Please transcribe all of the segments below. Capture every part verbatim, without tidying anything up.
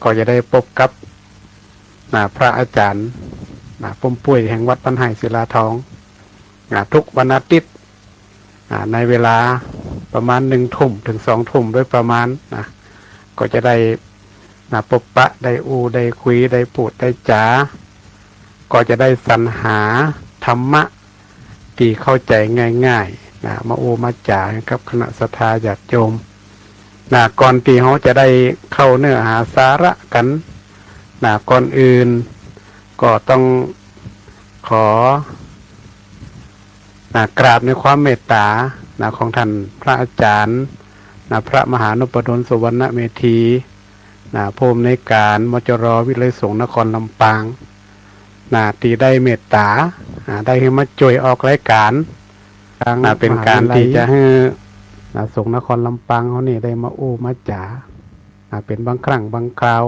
ก็จะได้ปบกับ นะ พระอาจ๋ารย์ นะ ปุ้มปุ้ยแห่งวัดบ้านไฮ่ศิลาทอง นะ ทุกวันอาทิตย์ นะ ในเวลาประมาณหนึ่งทุ่มเถิงสองทุ่มโดยประมาณ นะ ก็จะได้ นะ ปบปะ ได้อู้ ได้คุย ได้พูด ได้จ๋า ก็จะได้สรรหาธรรมะตี้เข้าใจ๋ง่ายๆ นะ มาอู้มาจ๋ากับคณะศรัทธาญาติโยม นะ ก่อนตี้เฮาจะได้เข้าเนื้อหาสาระกั๋น นะ ก่อนอื่นก็ต้องขอ นะ กราบในความเมตต๋า นะ ของต้านพระอาจ๋ารย์ นะ พระมหานพดล สุวรรณเมธี นะ ผู้อำนวยก๋าน มจร วิทยาลัยสงฆ์นครลำปาง นะ ตี้ได้เมตต๋า นะ ได้หื้อมาจ้วยออกรายก๋าน นะ เป๋นก๋านตี้จะหื้อ นะ สงฆ์นครลำปางเฮานี่ได้มาอู้มาจ๋า นะ เป๋นบางครั้งบางคราว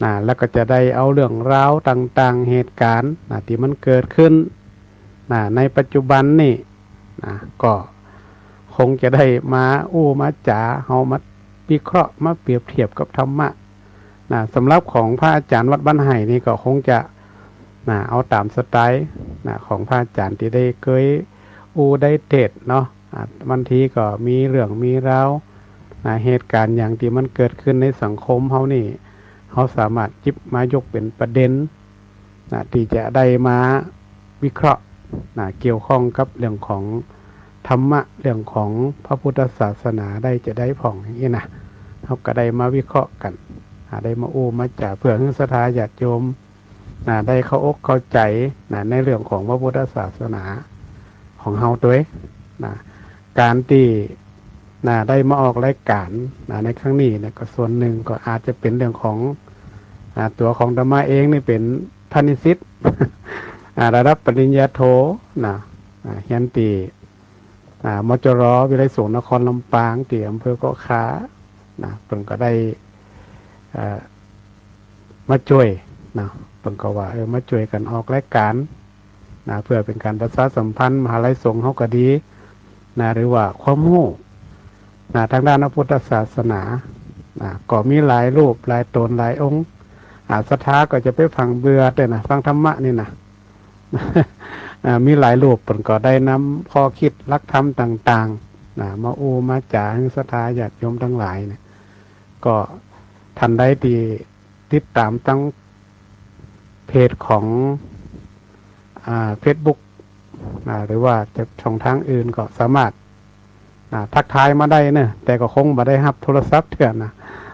นะ แล้วก็จะได้เอาเรื่องราวต่างๆ เหตุก๋ารณ์ นะ ตี้มันเกิดขึ้น นะ ในปัจจุบันนี่ นะ ก็คงจะได้มาอู้มาจ๋า เฮามาวิเคราะห์ มาเปรียบเทียบกับธรรมะ นะ สำหรับของพระอาจ๋ารย์วัดบ้านไฮ่นี่ก็คงจะ นะ เอาต๋ามสไตล์ นะ ของพระอาจ๋ารย์ตี้ได้เกยอู้ได้เทศน์เนาะ อ่า บางทีก็มีเรื่องมีราว นะ เหตุก๋ารณ์หยังตี้มันเกิดขึ้นในสังคมเฮานี่ เฮาสามารถหยิบมายกเป๋นประเด็น นะ ตี้จะได้มาวิเคราะห์ นะ เกี่ยวข้องกับเรื่องของธรรมะ เรื่องของพระพุทธศาสนาได้จะได้พ่องอย่างนี้นะ เฮาก็ได้มาวิเคราะห์กั๋น อ่า ได้มาอู้มาจ๋าเปื้อหื้อศรัทธาญาติโยม นะ ได้เข้าอกเข้าใจ๋ นะ ในเรื่องของพระพุทธศาสนาของเฮาตวย นะ ก๋านตี้ นะ ได้มาออกรายก๋าน นะ ในครั้งนี้เนี่ย ก็ส่วนนึ่งก็อาจจะเป๋นเรื่องของ อ่า ตั๋วของอาตมาเองนี่เป๋นพาณิชย์ อ่า ระดับปริญญาโท นะ อ่า เฮียนตี้ อ่า มจร วิทยาลัยสงฆ์นครลำปาง ตี้อำเภอเกาะคา นะ เปิ้นก็ได้ เอ่อ มาจ้วย นะ เปิ้นก็ว่า เออ มาจ้วยกั๋นออกรายก๋าน นะ เปื้อเป๋นก๋านประชาสัมพันธ์มหาลัยสงฆ์เฮาก็ดี นะ หรือว่าความฮู้ นะ ตางด้านพระพุทธศาสนา นะ ก็มีหลายรูปหลายต๋นหลายองค์ อ่า ศรัทธาก็จะไปฟังเบื่อตวยนะ ฟังธรรมะนี่นะ อ่า มีหลายรูปเปิ้นก็ได้นำข้อคิดหลักธรรมต่างๆ นะ มาอู้มาจ๋าหื้อศรัทธาญาติโยมตังหลายเนี่ย ก็ต้านใดตี้ติดต๋ามตางเพจของ อ่า เฟซบุ๊ก อ่า หรือว่าจะช่องตางอื่นก็สามารถ อ่า ทักทายมาได้เนาะ แต่ก็คงบ่ได้ฮับโทรศัพท์เถื่อนะ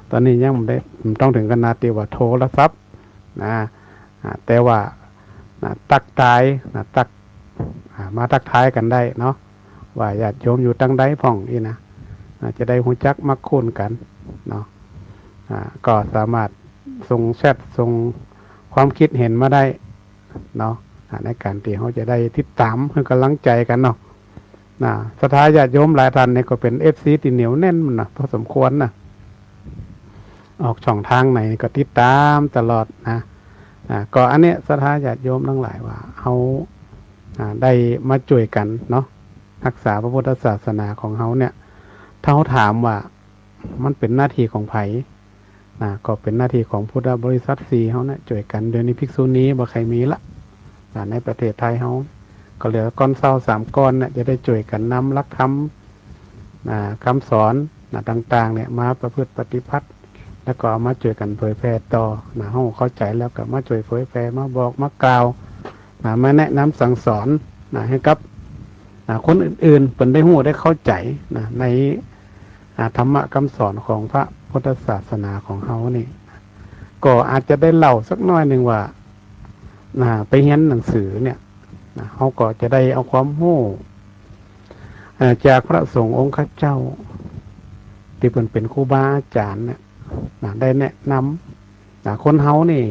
ต๋อนนี้ยังบ่ได้ ต้องเถิงขนาดตี้ว่าโทรศัพท์นะ อ่า แต่ว่า นะ ตักทาย นะ ตัก อ่า มาตักทายกั๋นได้เนาะ ว่าญาติโยมอยู่ตางใดพ่องอี้นะ อ่า จะได้ฮู้จักมักคุ้นกั๋นเนาะ อ่า ก็สามารถส่งแชท ส่งความคิดเห็นมาได้เนาะ อ่า ในก๋านตี้เฮาจะได้ติดต๋ามหื้อก๋ำลังใจ๋กั๋นเนาะ นะ ศรัทธาญาติโยมหลายต้านนี่ก็เป๋น เอฟซี ตี้เหนียวแน่นนะ พอสมควรนะ ออกช่องตางไหนก็ติดต๋ามตลอดนะ อ่า ก็อันเนี้ยศรัทธาญาติโยมตังหลายว่าเฮา อ่า ได้มาจ้วยกั๋นเนาะ ฮักษาพระพุทธศาสนาของเฮาเนี่ย ถ้าเฮาถามว่ามันเป๋นหน้าตี้ของใผ นะ ก็เป๋นหน้าตี้ของพุทธบริษัทสี่เฮาเนี่ย จ้วยกั๋น เดี๋ยวนี้ภิกษุณีบ่ใค่มีละ อ่า ในประเทศไทยเฮา ก็เหลือก้อนเศร้าสามก้อนเนี่ย จะได้จ้วยกั๋นนำหลักธรรม อ่า กำสอน นะ ต่างๆ เนี่ย มาประพฤติปฏิบัติ แล้วก็เอามาจ้วยกั๋นเผยแผ่ต่อ นะ เฮาเข้าใจ๋แล้วก็มาจ้วยเผยแผ่ มาบอก มากล่าว นะ มาแนะนำสั่งสอน นะ หื้อกับ นะ คนอื่นๆ เปิ้นได้ฮู้ได้เข้าใจ๋ นะ ใน อ่า ธรรมะกำสอนของพระพุทธศาสนาของเฮานี่ ก็อาจจะได้เล่าสักหน้อยนึ่งว่า นะ ไปเฮียนหนังสือเนี่ย นะ เฮาก็จะได้เอาความฮู้ เอ่อ จากพระสงฆ์องค์ข้าเจ้า ตี้เปิ้นเป๋นครูบาอาจ๋ารย์เนี่ย นะ ได้แนะนำ นะ คนเฮานี่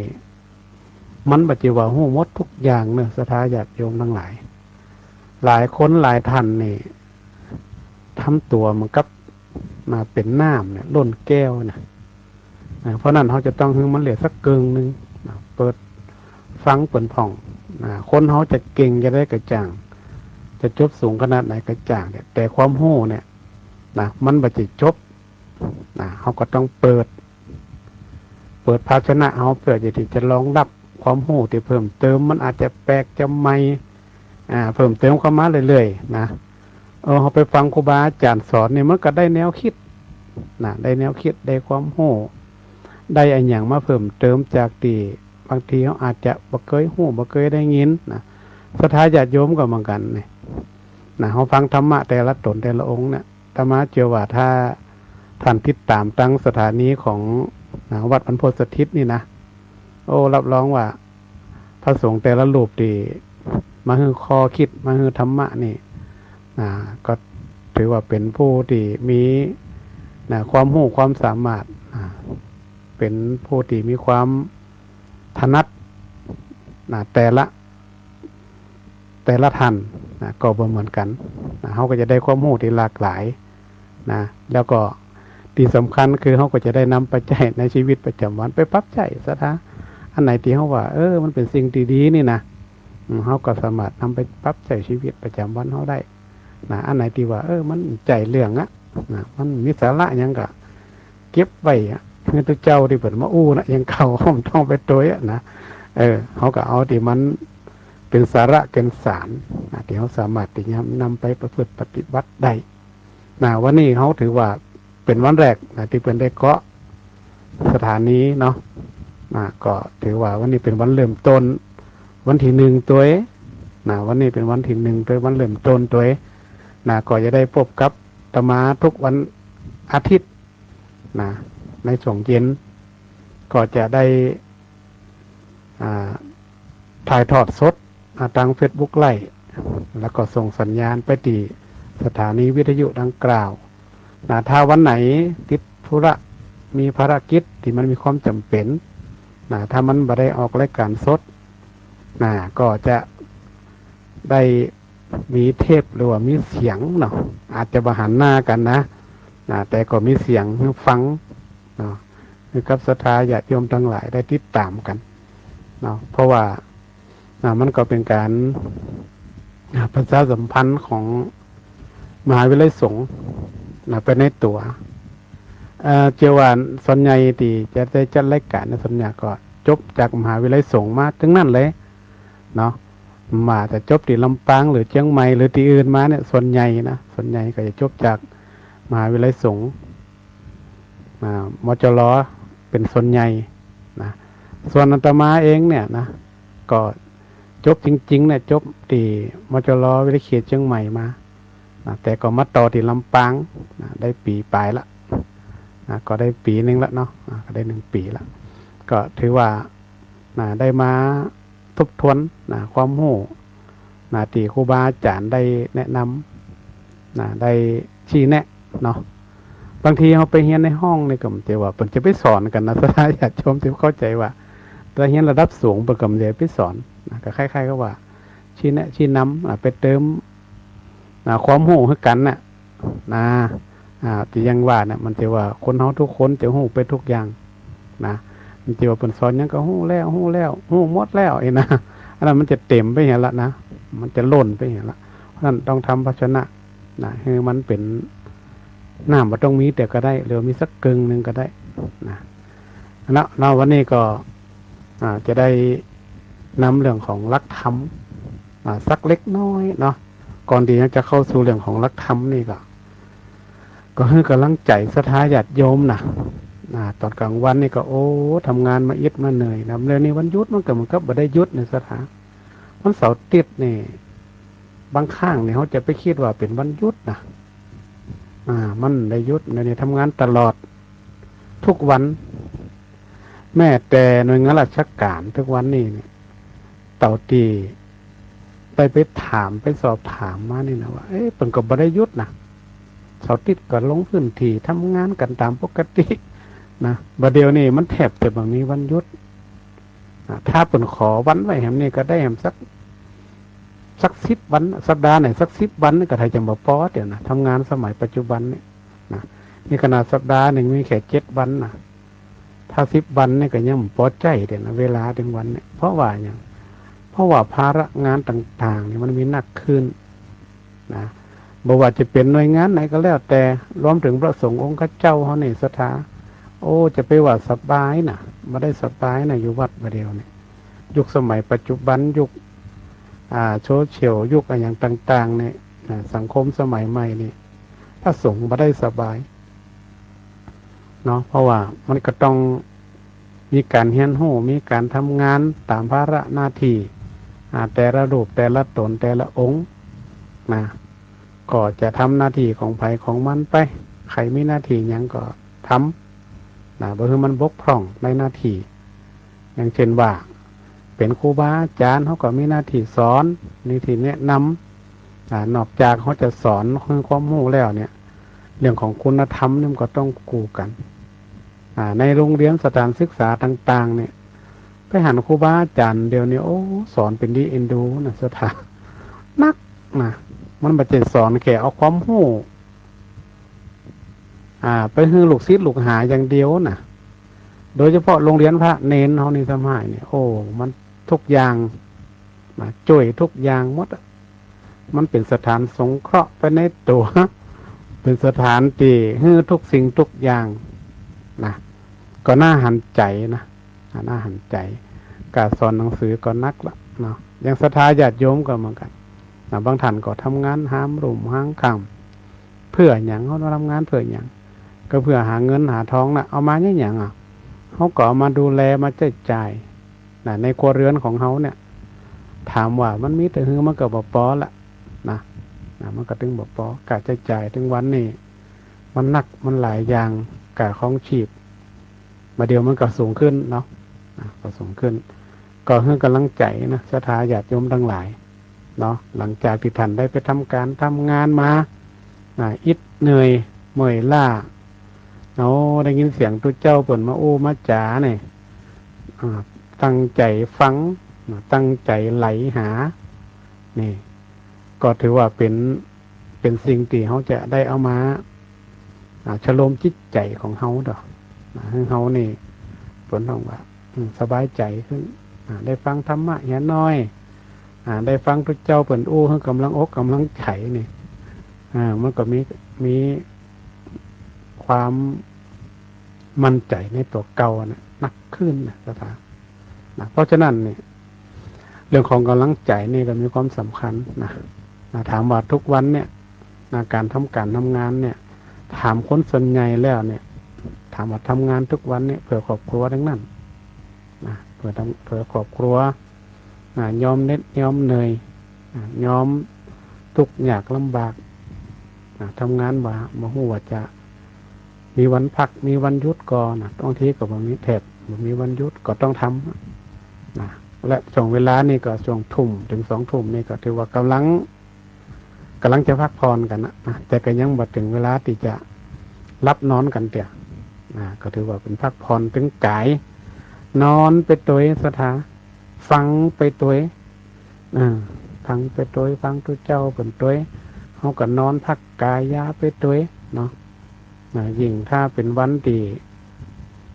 มันบ่ใจ้ว่าฮู้หมดกู้อย่างเนาะ ศรัทธาญาติโยมตังหลาย หลายคนหลายต้านนี่ ทำตั๋วเหมือนกับ นะ เป๋นน้ำเนี่ย ล้นแก้วนะ อ่า เพราะนั้นเฮาจะต้องหื้อมันเหลือสักเกิ่งนึ่งนะ เปิดฟังเปิ้นพ่องนะ คนเฮาจะเก่งจะใดก็จ่าง จะจบสูงขนาดไหนก็จ่างเนี่ย แต่ความฮู้เนี่ยนะ มันบ่ใจ้จบนะ เฮาก็ต้องเปิด เปิดภาชนะเฮาเปื้อจะ ตี้จะรองฮับความฮู้ตี้เพิ่มเติม มันอาจจะแปลกจะใหม่ อ่า เพิ่มเติมเข้ามาเรื่อยๆ นะ เออ เฮาไปฟังครูบาอาจ๋ารย์สอนนี่ มันก็ได้แนวกึ๊ดนะ ได้แนวกึ๊ด ได้ความฮู้ ได้อะหยังมาเพิ่มเติมจากตี้บางทีเฮาอาจจะบ่เกยฮู้ บ่เกยได้ยินนะ ศรัทธาญาติโยมก็เหมือนกั๋นนี่นะ เฮาฟังธรรมะแต่ละต๋นแต่ละองค์เนี่ย อาตมาเจื้อว่าถ้าต้านติดต๋ามตางสถานีของ นะ วัดบรรพตสถิตนี่นะ โอ้ รับรองว่า พระสงฆ์แต่ละรูปตี้มาหื้อข้อกึ๊ด มาหื้อธรรมะนี่ นะ ก็ถือว่าเป๋นผู้ตี้มี นะ ความฮู้ความสามารถ นะ เป๋นผู้ตี้มีความถนัด นะ แต่ละ แต่ละต้านนะ ก็บ่เหมือนกั๋นนะ เฮาก็จะได้ความฮู้ตี้หลากหลายนะ แล้วก็ตี้สำคัญคือเฮาก็จะได้นำไปใจ๊ในชีวิตประจ๋ำวัน ไปปรับใจ๊ ศรัทธา อันไหนตี้เฮาว่า เออ มันเป๋นสิ่งตี้ดีนี่นะ อืม เฮาก็สามารถนำไปปรับใจ๊ชีวิตประจ๋ำวันเฮาได้นะ อันไหนตี้ว่า เออ มันใจ้เรื่องอะนะ มันมีสาระหยังก็ เก็บไว้อะ หื้อตุ๊เจ้าตี้เปิ้นมาอู้นะ อย่างเก่า บ่ต้องไปตวยอะนะ เออ เฮาก็เอาตี้มันเป๋นสาระแก่นสารนะ ตี้เฮาสามารถตี้จะนำไปประพฤติปฏิบัติได้นะ วันนี้เฮาถือว่าเป๋นวันแรกนะ ตี้เปิ้นได้เกาะสถานีเนาะนะ ก็ถือว่าวันนี้เป๋นวันเริ่มต้น วันตี้หนึ่งตวยนะ วันนี้เป๋นวันตี้หนึ่งตวย วันเริ่มต้นตวยนะ ก็จะได้พบกับอาตมาทุกวันอาทิตย์ นะ ในช่วงเย็น ก็จะได้ อ่า ถ่ายทอดสด อ่า ตางเฟซบุ๊กไลฟ์ แล้วก็ส่งสัญญาณไปตี้สถานีวิทยุดังกล่าว นะ ถ้าวันไหนติดธุระ มีภารกิจตี้มันมีความจ๋ำเป๋น นะ ถ้ามันบ่ได้ออกรายการสด นะ ก็จะได้ มีเทปหรือว่ามีเสียงเนาะ อาจจะบ่หันหน้ากั๋นนะ นะ แต่ก็มีเสียงหื้อฟังเนาะ หื้อกับศรัทธาญาติโยมตังหลายได้ติดต๋ามกั๋นเนาะ เพราะว่า นะ มันก็เป๋นก๋าน นะ ประชาสัมพันธ์ของมหาวิทยาลัยสงฆ์นะ ไปในตั๋ว เอ่อ เจื้อว่าส่วนใหญ่ตี้จะได้จัดรายก๋านเนี่ย ส่วนใหญ่ก็จบจากมหาวิทยาลัยสงฆ์มาตึงนั้นเลยเนาะ บ่าจะจบตี้ลำปางหรือเจียงใหม่หรือตี้อื่นมาเนี่ย ส่วนใหญ่นะ ส่วนใหญ่ก็จะจบจากมหาวิทยาลัยสงฆ์ อ่า มจร เป๋นส่วนใหญ่นะ ส่วนอาตมาเองเนี่ยนะ ก็จบจริงๆ เนี่ย จบตี้ มจร วิทยาเขตเจียงใหม่มานะ แต่ก็มาต่อตี้ลำปางนะ ได้ปี๋ป๋ายละนะ ก็ได้ปี๋นึ่งละเนาะ อ่า ก็ได้นึ่งปี๋ละ ก็ถือว่า นะ ได้มาทบทวน นะ ความฮู้ นะ ตี้ครูบาอาจ๋ารย์ได้แนะนำ นะ ได้ชี้แนะเนาะ บางทีเฮาไปเฮียนในห้องนี่ก็บ่ใจ้ว่าเปิ้นจะไปสอนกั๋นนะ ศรัทธาญาติโยมตี้เข้าใจ๋ว่า ถ้าเฮียนระดับสูงเปิ้นก็บ่ใจ้ไปสอนนะ ก็คล้ายๆ กับว่าชี้แนะชี้นำ อ่า ไปเติม นะ ความฮู้หื้อกั๋นน่ะ นะ อ่า ตี้อย่างว่าน่ะ บ่ใจ้ว่าคนเฮาทุกคนจะฮู้ไปทุกอย่างนะ บ่ใจ้ว่าเปิ้นสอนหยังก็ฮู้แล้ว ฮู้แล้ว ฮู้หมดแล้ว อี้นะ อันนั้นมันจะเต๋มไปหั้นละนะ มันจะล้นไปหั้นละ เพราะฉะนั้นต้องทำภาชนะนะ หื้อมันเป๋น น้ำบ่ต้องมีเตื้อก็ได้ หรือมีสักเกิ่งนึ่งก็ได้นะ เนาะ เนาะ วันนี้ก็ อ่า จะได้นำเรื่องของหลักธรรม อ่า สักเล็กน้อยเนาะ ก่อนตี้จะเข้าสู่เรื่องของหลักธรรมนี่ก็ ก็หื้อก๋ำลังใจ๋ศรัทธาญาติโยมนะ อ่า ต๋อนก๋างวันนี่ก็ โอ้ ทำงานมาอิดมาเหนื่อยนะ เดี๋ยวนี้วันหยุดมันก็เหมือนกับบ่ได้หยุดนี่ศรัทธา วันเสาร์อาทิตย์นี่ บางครั้งนี่เฮาจะไปกึ๊ดว่าเป๋นวันหยุดนะ อ่า มันได้หยุด เดี๋ยวนี้ทำงานตลอด ทุกวัน แม้แต่หน่วยงานราชก๋านทุกวันนี้เนี่ย เต้าตี้ได้ไปถามไปสอบถามมานี่นะว่า เอ๊ะ เปิ้นก็บ่ได้หยุดนะ เสาร์อาทิตย์ก็ลงพื้นที่ทำงานกั๋นต๋ามปกตินะ บ่าเดี่ยวนี้มันแทบจะบ่มีวันหยุดนะ ถ้าเปิ้นขอวันไว้แหมนี่ก็ได้แหมสัก สักสิบวัน สัปดาห์ไหนสักสิบวันนี่ก็ถ้าจะบ่ปอเตื้อนะ ทำงานสมัยปัจจุบันเนี่ยนะ นี่ขนาดสัปดาห์นึ่งมีแค่เจ็ดวันนะ ถ้าสิบวันนี่ก็ยังบ่ปอใจ้เตื้อนะ เวลาเถิงวันเนี่ย เพราะว่าหยัง เพราะว่าภาระงานต่างๆ นี่มันมีหนักขึ้นนะ บ่ว่าจะเป๋นหน่วยงานไหนก็แล้วแต่ รวมเถิงพระสงฆ์องค์ข้าเจ้าเฮานี่ศรัทธา โอ้ จะไปว่าสบายนะ บ่ได้สบายนะ อยู่วัดบ่าเดี่ยวนี่ ยุคสมัยปัจจุบัน ยุค อ่า โซเชียล ยุคอะหยังต่างๆ นี่นะ สังคมสมัยใหม่นี่ พระสงฆ์บ่ได้สบายเนาะ เพราะว่ามันก็ต้องมีก๋านเฮียนฮู้ มีก๋านทำงานต๋ามภาระหน้าตี้ อ่า แต่ละรูป แต่ละต๋น แต่ละองค์นะ ก็จะทำหน้าตี้ของใผของมันไป ใผมีหน้าตี้หยังก็ทำนะ บ่หื้อมันบกพร่องในหน้าตี้ อย่างเช่นว่า เป๋นครูบาอาจ๋ารย์ เฮาก็มีหน้าตี้สอน หน้าตี้แนะนำ อ่า นอกจากเฮาจะสอนหื้อความฮู้แล้วเนี่ย เรื่องของคุณธรรมนี่มันก็ต้องกู้กั๋น อ่า ในโฮงเฮียนสถานศึกษาต่างๆ เนี่ย ไปหันครูบาอาจ๋ารย์เดี๋ยวนี้ โอ้ สอนเป๋นดีเอ็นดูนะ ศรัทธา นักนะ มันบ่ใจ้สอนแค่เอาความฮู้ อ่า ไปหื้อลูกศิษย์ลูกหาอย่างเดียวนะ โดยเฉพาะโฮงเฮียนพระเณรเฮานี่ สมัยเนี่ย โอ้ มันทุกอย่างนะ จ้วยทุกอย่างหมดอะ มันเป๋นสถานสงเคราะห์ไปในตั๋ว เป๋นสถานตี้หื้อทุกสิ่งทุกอย่างนะ ก็น่าหันใจ๋นะ น่าหันใจ๋ ก๋านสอนหนังสือก็นักละเนาะ อย่างศรัทธาญาติโยมก็เหมือนกั๋นนะ บางต้านก็ทำงานหามรุ่งหามค่ำ เปื้อหยัง เฮาทำงานเปื้อหยัง ก็เปื้อหาเงินหาทองนะ เอามาเยียะหยังอะ เฮาก็เอามาดูแล มาใจ๊จ่ายนะ ในครัวเรือนของเฮาเนี่ย ถามว่ามันมีแต่หื้อมันก็บ่ปอละนะ นะ มันก็ตึงบ่ปอ ก๋าใจ๊จ่ายตึงวันนี่ มันนัก มันหลายอย่าง ก๋าครองชีพ บ่าเดี่ยวมันก็สูงขึ้นเนาะ นะ ก็สูงขึ้น ก็หื้อก๋ำลังใจ๋นะ ศรัทธาญาติโยมตังหลายเนาะ หลังจากตี้ต้านได้ไปทำก๋านทำงานมานะ อิดเหนื่อยเมื่อยล้า เนาะ ได้ยินเสียงตุ๊เจ้าเปิ้นมาอู้มาจ๋าเนี่ย อ่า ตั้งใจ๋ฟังนะ ตั้งใจ๋ไหลหา นี่ ก็ถือว่าเป๋น เป๋นสิ่งตี้เฮาจะได้เอามา อ่า ชโลมจิตใจ๋ของเฮาเนาะ อ่า หื้อเฮานี่ เปิ้นฮ้องว่า อืม สบายใจ๋ขึ้น อ่า ได้ฟังธรรมะเหียน้อย อ่า ได้ฟังตุ๊เจ้าเปิ้นอู้ หื้อก๋ำลังอกก๋ำลังใจ๋นี่ อ่า มันก็มี มีความมั่นใจ๋ในตั๋วเก่าน่ะ นักขึ้นนะ ศรัทธา นะ เพราะฉะนั้นเนี่ย เรื่องของก๋ำลังใจ๋นี่ก็มีความสำคัญนะ นะ ถามว่าทุกวันเนี่ย นะ ก๋านทำก๋านทำงานเนี่ย ถามคนส่วนใหญ่แล้วเนี่ย ถามว่าทำงานทุกวันเนี่ย เปื้อครอบครัวตึงนั้นนะ เปื้อทำ เปื้อครอบครัวนะ ยอมเหน็ดยอมเหนื่อยนะ ยอมตุ๊กข์ยากลำบากนะ ทำงานบ่ บ่ฮู้ว่าจะ มีวันพัก มีวันหยุดก่อนะ บางทีก็บ่มี แทบบ่มีวันหยุด ก็ต้องทำนะ และช่วงเวลานี่ก็ช่วงทุ่มเถิงสองทุ่มนี่ก็ถือว่าก๋ำลัง ก๋ำลังจะพักผ่อนกั๋นนะ นะ แต่ก็ยังบ่เถิงเวลาตี้จะหลับนอนกั๋นเตื้อ นะ ก็ถือว่าเป๋นพักผ่อนเถิงก๋าย นอนไปตวย ศรัทธา ฟังไปตวย อ่า ฟังไปตวย ฟังตุ๊เจ้าเปิ้นตวย เฮาก็นอนพักก๋ายาไปตวยเนาะ นะ ยิ่งถ้าเป๋นวันตี้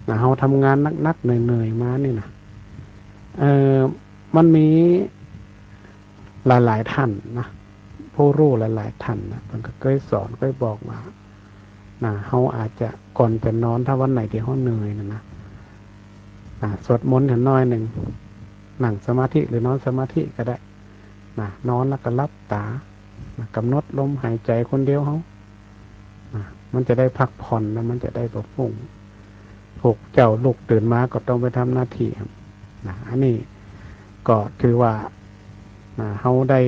นะ เฮาทำงานนักๆ เหนื่อยๆ มานี่นะ เอ่อ มันมีหลายๆ ต้านนะ ผู้ฮู้หลายๆ ต้านนะ เปิ้นก็เกยสอน เกยบอกว่า นะ เฮาอาจจะ ก่อนจะนอน ถ้าวันไหนตี้เฮาเหนื่อยน่ะนะ นะ สวดมนต์หั้นหน้อยนึ่ง นั่งสมาธิหรือนอนสมาธิก็ได้นะ นอนแล้วก็หลับต๋านะ ก๋ำหนดลมหายใจ๋คนเดียวเฮานะ มันจะได้พักผ่อน แล้วมันจะได้บ่ฟุ้ง พวกเจ้าลุกตื่นมาก็ต้องไปทำหน้าตี้นะ อันนี้ก็ถือว่านะ เฮาได้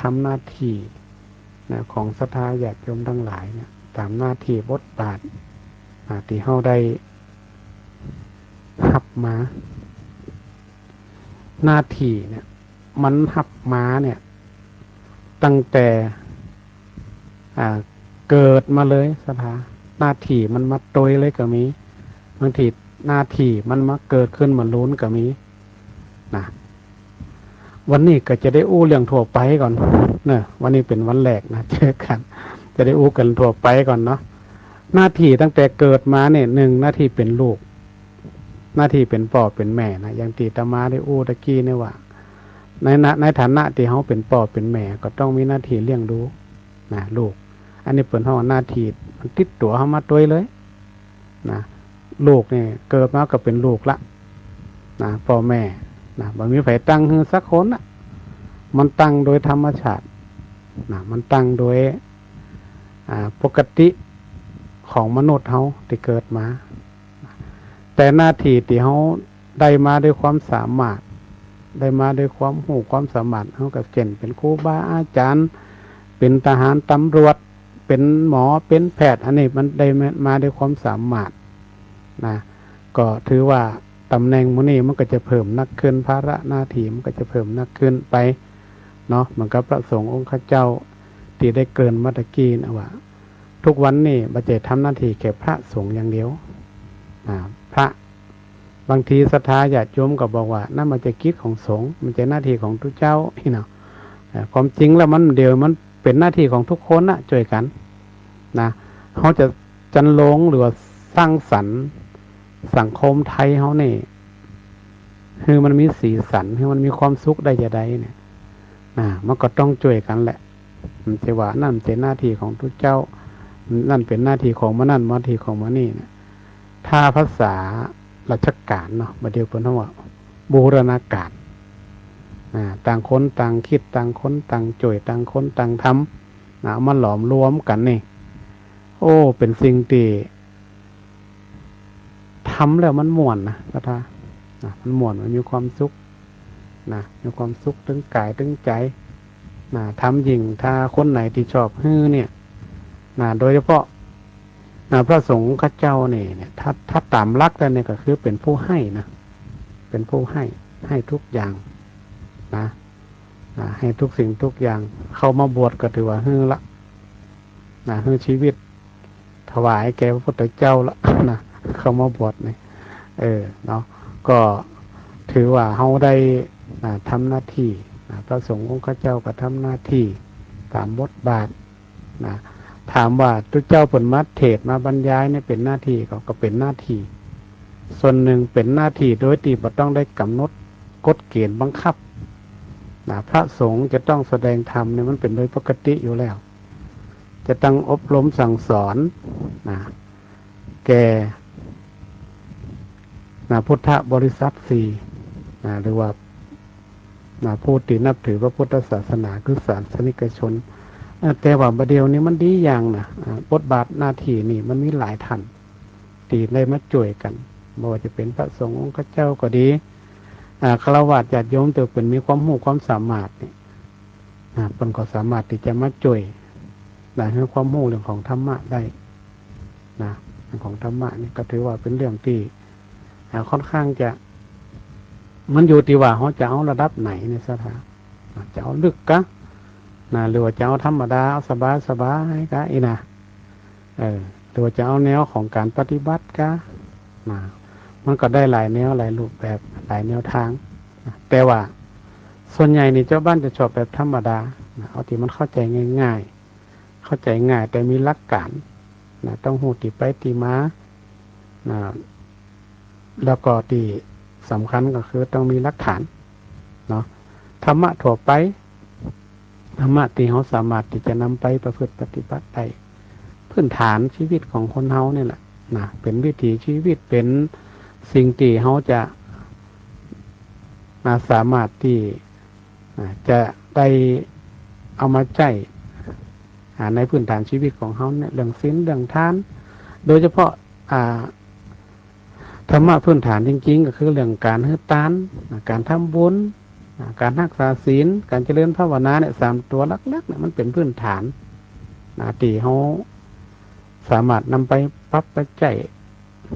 ทำหน้าตี้นะ ของศรัทธาญาติโยมตังหลายเนี่ย ต๋ามหน้าตี้บทบาทนะ ตี้เฮาได้ฮับมา หน้าตี้เนี่ย มันฮับมาเนี่ย ตั้งแต่ อ่า เกิดมาเลย ศรัทธา หน้าตี้มันมาตวยเลยก็มี บางทีหน้าตี้มันมาเกิดขึ้นมาลูนก็มีนะ วันนี้ก็จะได้อู้เรื่องทั่วไปก่อนเนาะ วันนี้เป๋นวันแรกนะ เจอกั๋น จะได้อู้กั๋นทั่วไปก่อนเนาะ หน้าตี้ตั้งแต่เกิดมาเนี่ย นึ่ง หน้าตี้เป๋นลูก หน้าตี้เป๋นป้อเป๋นแม่นะ อย่างตี้อาตมาได้อู้ตะกี้เนี่ยว่า ในนะ ในฐานะตี้เฮาเป๋นป้อเป๋นแม่ ก็ต้องมีหน้าตี้เลี้ยงดูนะ ลูก อันนี้เปิ้นฮ้องหน้าตี้มันติดตั๋วเฮามาตวยเลยนะ ลูกนี่เกิดมาก็เป๋นลูกละนะ ป้อแม่นะ บ่มีใผตั้งหื้อสักคนนะ มันตั้งโดยธรรมชาตินะ มันตั้งโดย อ่า ปกติของมนุษย์เฮาตี้เกิดมา แต่หน้าตี้ตี้เฮาได้มาด้วยความสามารถ ได้มาด้วยความฮู้ความสามารถ เฮาก็เจ้นเป๋นครูบาอาจ๋ารย์ เป๋นทหารตำรวจ เป๋นหมอ เป๋นแพทย์ อันนี้มันได้มาด้วยความสามารถนะ ก็ถือว่าต๋ำแหน่งหมู่นี้มันก็จะเพิ่มนักขึ้น ภาระหน้าตี้มันก็จะเพิ่มนักขึ้นไปเนาะ เหมือนกับพระสงฆ์องค์ข้าเจ้าตี้ได้เกริ่นมาตะกี้นะว่า ทุกวันนี้บ่ใจ้ทำหน้าตี้แค่พระสงฆ์อย่างเดียว อ่า พระ บางทีศรัทธาญาติโยมก็บอกว่า นั่นบ่ใจ้กิจของสงฆ์ บ่ใจ้หน้าตี้ของตุ๊เจ้า นี่เนาะ เอ่อ ความจริงแล้วมัน เดี๋ยวมันเป๋นหน้าตี้ของทุกคนนะ จ้วยกั๋นนะ เฮาจะจันโลงหรือว่าสร้างสรรค์สังคมไทยเฮานี่ หื้อมันมีสีสัน หื้อมันมีความสุขได้จาใดเนี่ย นะ มันก็ต้องจ้วยกั๋นแหละ บ่ใจ้ว่านั่นบ่ใจ้หน้าตี้ของตุ๊เจ้า นั่นเป๋นหน้าตี้ของหมู่นั้น หน้าตี้ของหมู่นี้นะ ถ้าภาษาราชก๋านเนาะ บ่าเดี่ยวเปิ้นฮ้องว่าบูรณาก๋านนะ ต่างคนต่างกึ๊ด ต่างคนต่างจ้วย ต่างคนต่างทำนะ เอามาหลอมรวมกั๋นนี่ โอ้ เป๋นสิ่งตี้ ทำแล้วมันม่วนนะ ศรัทธา นะ มันม่วน มันมีความสุขนะ มีความสุขตึงก๋ายตึงใจ๋นะ ทำยิ่งถ้าคนไหนตี้ชอบหื้อเนี่ยนะ โดยเฉพาะนะ พระสงฆ์ข้าเจ้านี่เนี่ย ถ้า ถ้าต๋ามหลักแล้วเนี่ยก็คือเป๋นผู้ให้นะ เป๋นผู้ให้ ให้ทุกอย่างนะ นะ ให้ทุกสิ่งทุกอย่าง เข้ามาบวชก็ถือว่าหื้อละนะ หื้อชีวิต ถวายแก่พระพุทธเจ้าละนะ เข้ามาบวชนี่ เออ เนาะ ก็ถือว่าเฮาได้ อ่า ทำหน้าตี้ อ่า พระสงฆ์องค์ข้าเจ้าก็ทำหน้าตี้ต๋ามบทบาทนะ ถามว่าตุ๊เจ้าเปิ้นมาเทศน์มาบรรยายนี่เป๋นหน้าตี้ ก็ ก็เป๋นหน้าตี้ ส่วนนึ่งเป๋นหน้าตี้โดยตี้บ่ต้องได้ก๋ำหนดกฎเกณฑ์บังคับนะ พระสงฆ์จะต้องแสดงธรรมนี่มันเป๋นโดยปกติอยู่แล้ว จะต้องอบรมสั่งสอนนะ แก่ นะ พุทธบริษัทสี่นะ หรือว่า นะ ผู้ตี้นับถือพระพุทธศาสนา คือศาสนิกชน เอ่อ แต่ว่าบ่าเดี่ยวนี้มันดีอย่างนะ อ่า บทบาทหน้าตี้นี่มันมีหลายต้านตี้ได้มาจ้วยกั๋น บ่ว่าจะเป๋นพระสงฆ์องค์ข้าเจ้าก็ดี อ่า ฆราวาสญาติโยมตี้เปิ้นมีความฮู้ความสามารถนี่ นะ เปิ้นก็สามารถตี้จะมาจ้วย นะ หื้อความฮู้เรื่องของธรรมะได้ นะ เรื่องของธรรมะนี่ก็ถือว่าเป๋นเรื่องตี้ อ่า ค่อนข้างจะ มันอยู่ตี้ว่าเฮาจะเอาระดับไหนเนี่ย ศรัทธา นะ จะเอาลึกกะ นะ หรือว่าจะเอาธรรมดา เอาสบายๆ กะ อี้นะ เออ หรือว่าจะเอาแนวของก๋านปฏิบัติกะ นะ มันก็ได้หลายแนว หลายรูปแบบ หลายแนวตางนะ แต่ว่าส่วนใหญ่นี่จาวบ้านจะชอบแบบธรรมดานะ เอาตี้มันเข้าใจ๋ง่ายๆ เข้าใจ๋ง่ายแต่มีหลักก๋านนะ ต้องฮู้ตี้ไปตี้มานะ แล้วก็ตี้สำคัญก็คือต้องมีหลักฐานเนาะ ธรรมะทั่วไป ธรรมะตี้เฮาสามารถตี้จะนำไปประพฤติปฏิบัติได้ พื้นฐานชีวิตของคนเฮานี่แหละนะ เป๋นวิถีชีวิต เป๋นสิ่งตี้เฮาจะ นะ สามารถตี้ อ่า จะได้เอามาใจ๊ อ่า ในพื้นฐานชีวิตของเฮาเนี่ย เรื่องศีล เรื่องทาน โดยเฉพาะ อ่า ธรรมะพื้นฐานจริงๆ ก็คือเรื่องก๋านหื้อตาน นะ ก๋านทำบุญ นะ ก๋านฮักษาศีล ก๋านเจริญภาวนาเนี่ย สามตั๋วหลักๆ เนี่ย มันเป๋นพื้นฐาน นะ ตี้เฮาสามารถนำไปปรับไปใจ๊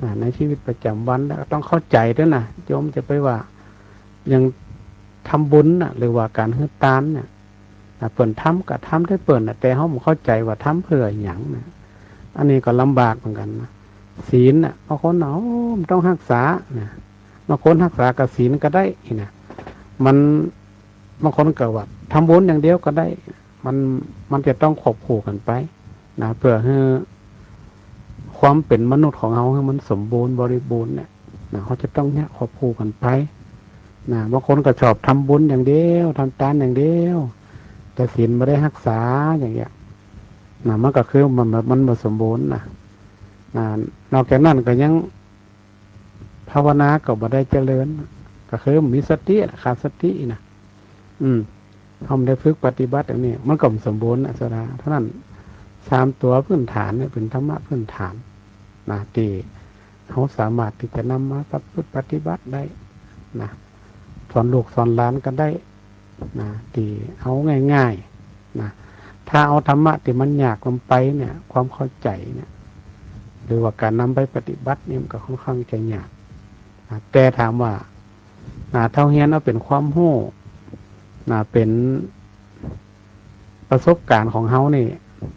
นะ ในชีวิตประจ๋ำวัน แล้วก็ต้องเข้าใจ๋ตวยนะ โยมจะไปว่า อย่างทำบุญน่ะ หรือว่าก๋านหื้อตานเนี่ย นะ เปิ้นทำก็ทำตวยเปิ้นน่ะ แต่เฮาบ่เข้าใจ๋ว่าทำเปื้อหยังนะ อันนี้ก็ลำบากเหมือนกั๋นนะ ศีลน่ะ บางคนน่ะ โอ้ มันต้องฮักษานะ บางคนฮักษากับศีลก็ได้นะ มัน บางคนก็ว่าทำบุญอย่างเดียวก็ได้ มัน มันจะต้องควบคู่กั๋นไปนะ เปื้อหื้อความเป๋นมนุษย์ของเฮาหื้อมันสมบูรณ์บริบูรณ์เนี่ยนะ เฮาจะต้องเนี่ยควบคู่กั๋นไปนะ บางคนก็ชอบทำบุญอย่างเดียว ทำตานอย่างเดียว แต่ศีลบ่ได้ฮักษาอย่างเงี้ยนะ มันก็คือมัน มันบ่สมบูรณ์นะ นะ นอกจากนั้นก็ยัง ภาวนาก็บ่ได้เจริญ ก็คือมีสติน่ะ ขาดสติน่ะ อืม เฮาบ่ได้ฝึกปฏิบัติอันนี้ มันก็บ่สมบูรณ์น่ะ ศรัทธา เท่านั้น สามตั๋วพื้นฐานเนี่ยเป๋นธรรมะพื้นฐานนะ ตี้เฮาสามารถตี้จะนำมาประพฤติปฏิบัติได้นะ สอนลูกสอนหลานก็ได้นะ ตี้เอาง่ายๆ นะ ถ้าเอาธรรมะตี้มันยากลงไปเนี่ย ความเข้าใจ๋เนี่ย หรือว่าก๋านนำไปปฏิบัติเนี่ย มันก็ค่อนข้างจะยากนะ แต่ถามว่า นะ ถ้าเฮาเฮียนเอาเป๋นความฮู้ นะ เป๋นประสบก๋ารณ์ของเฮานี่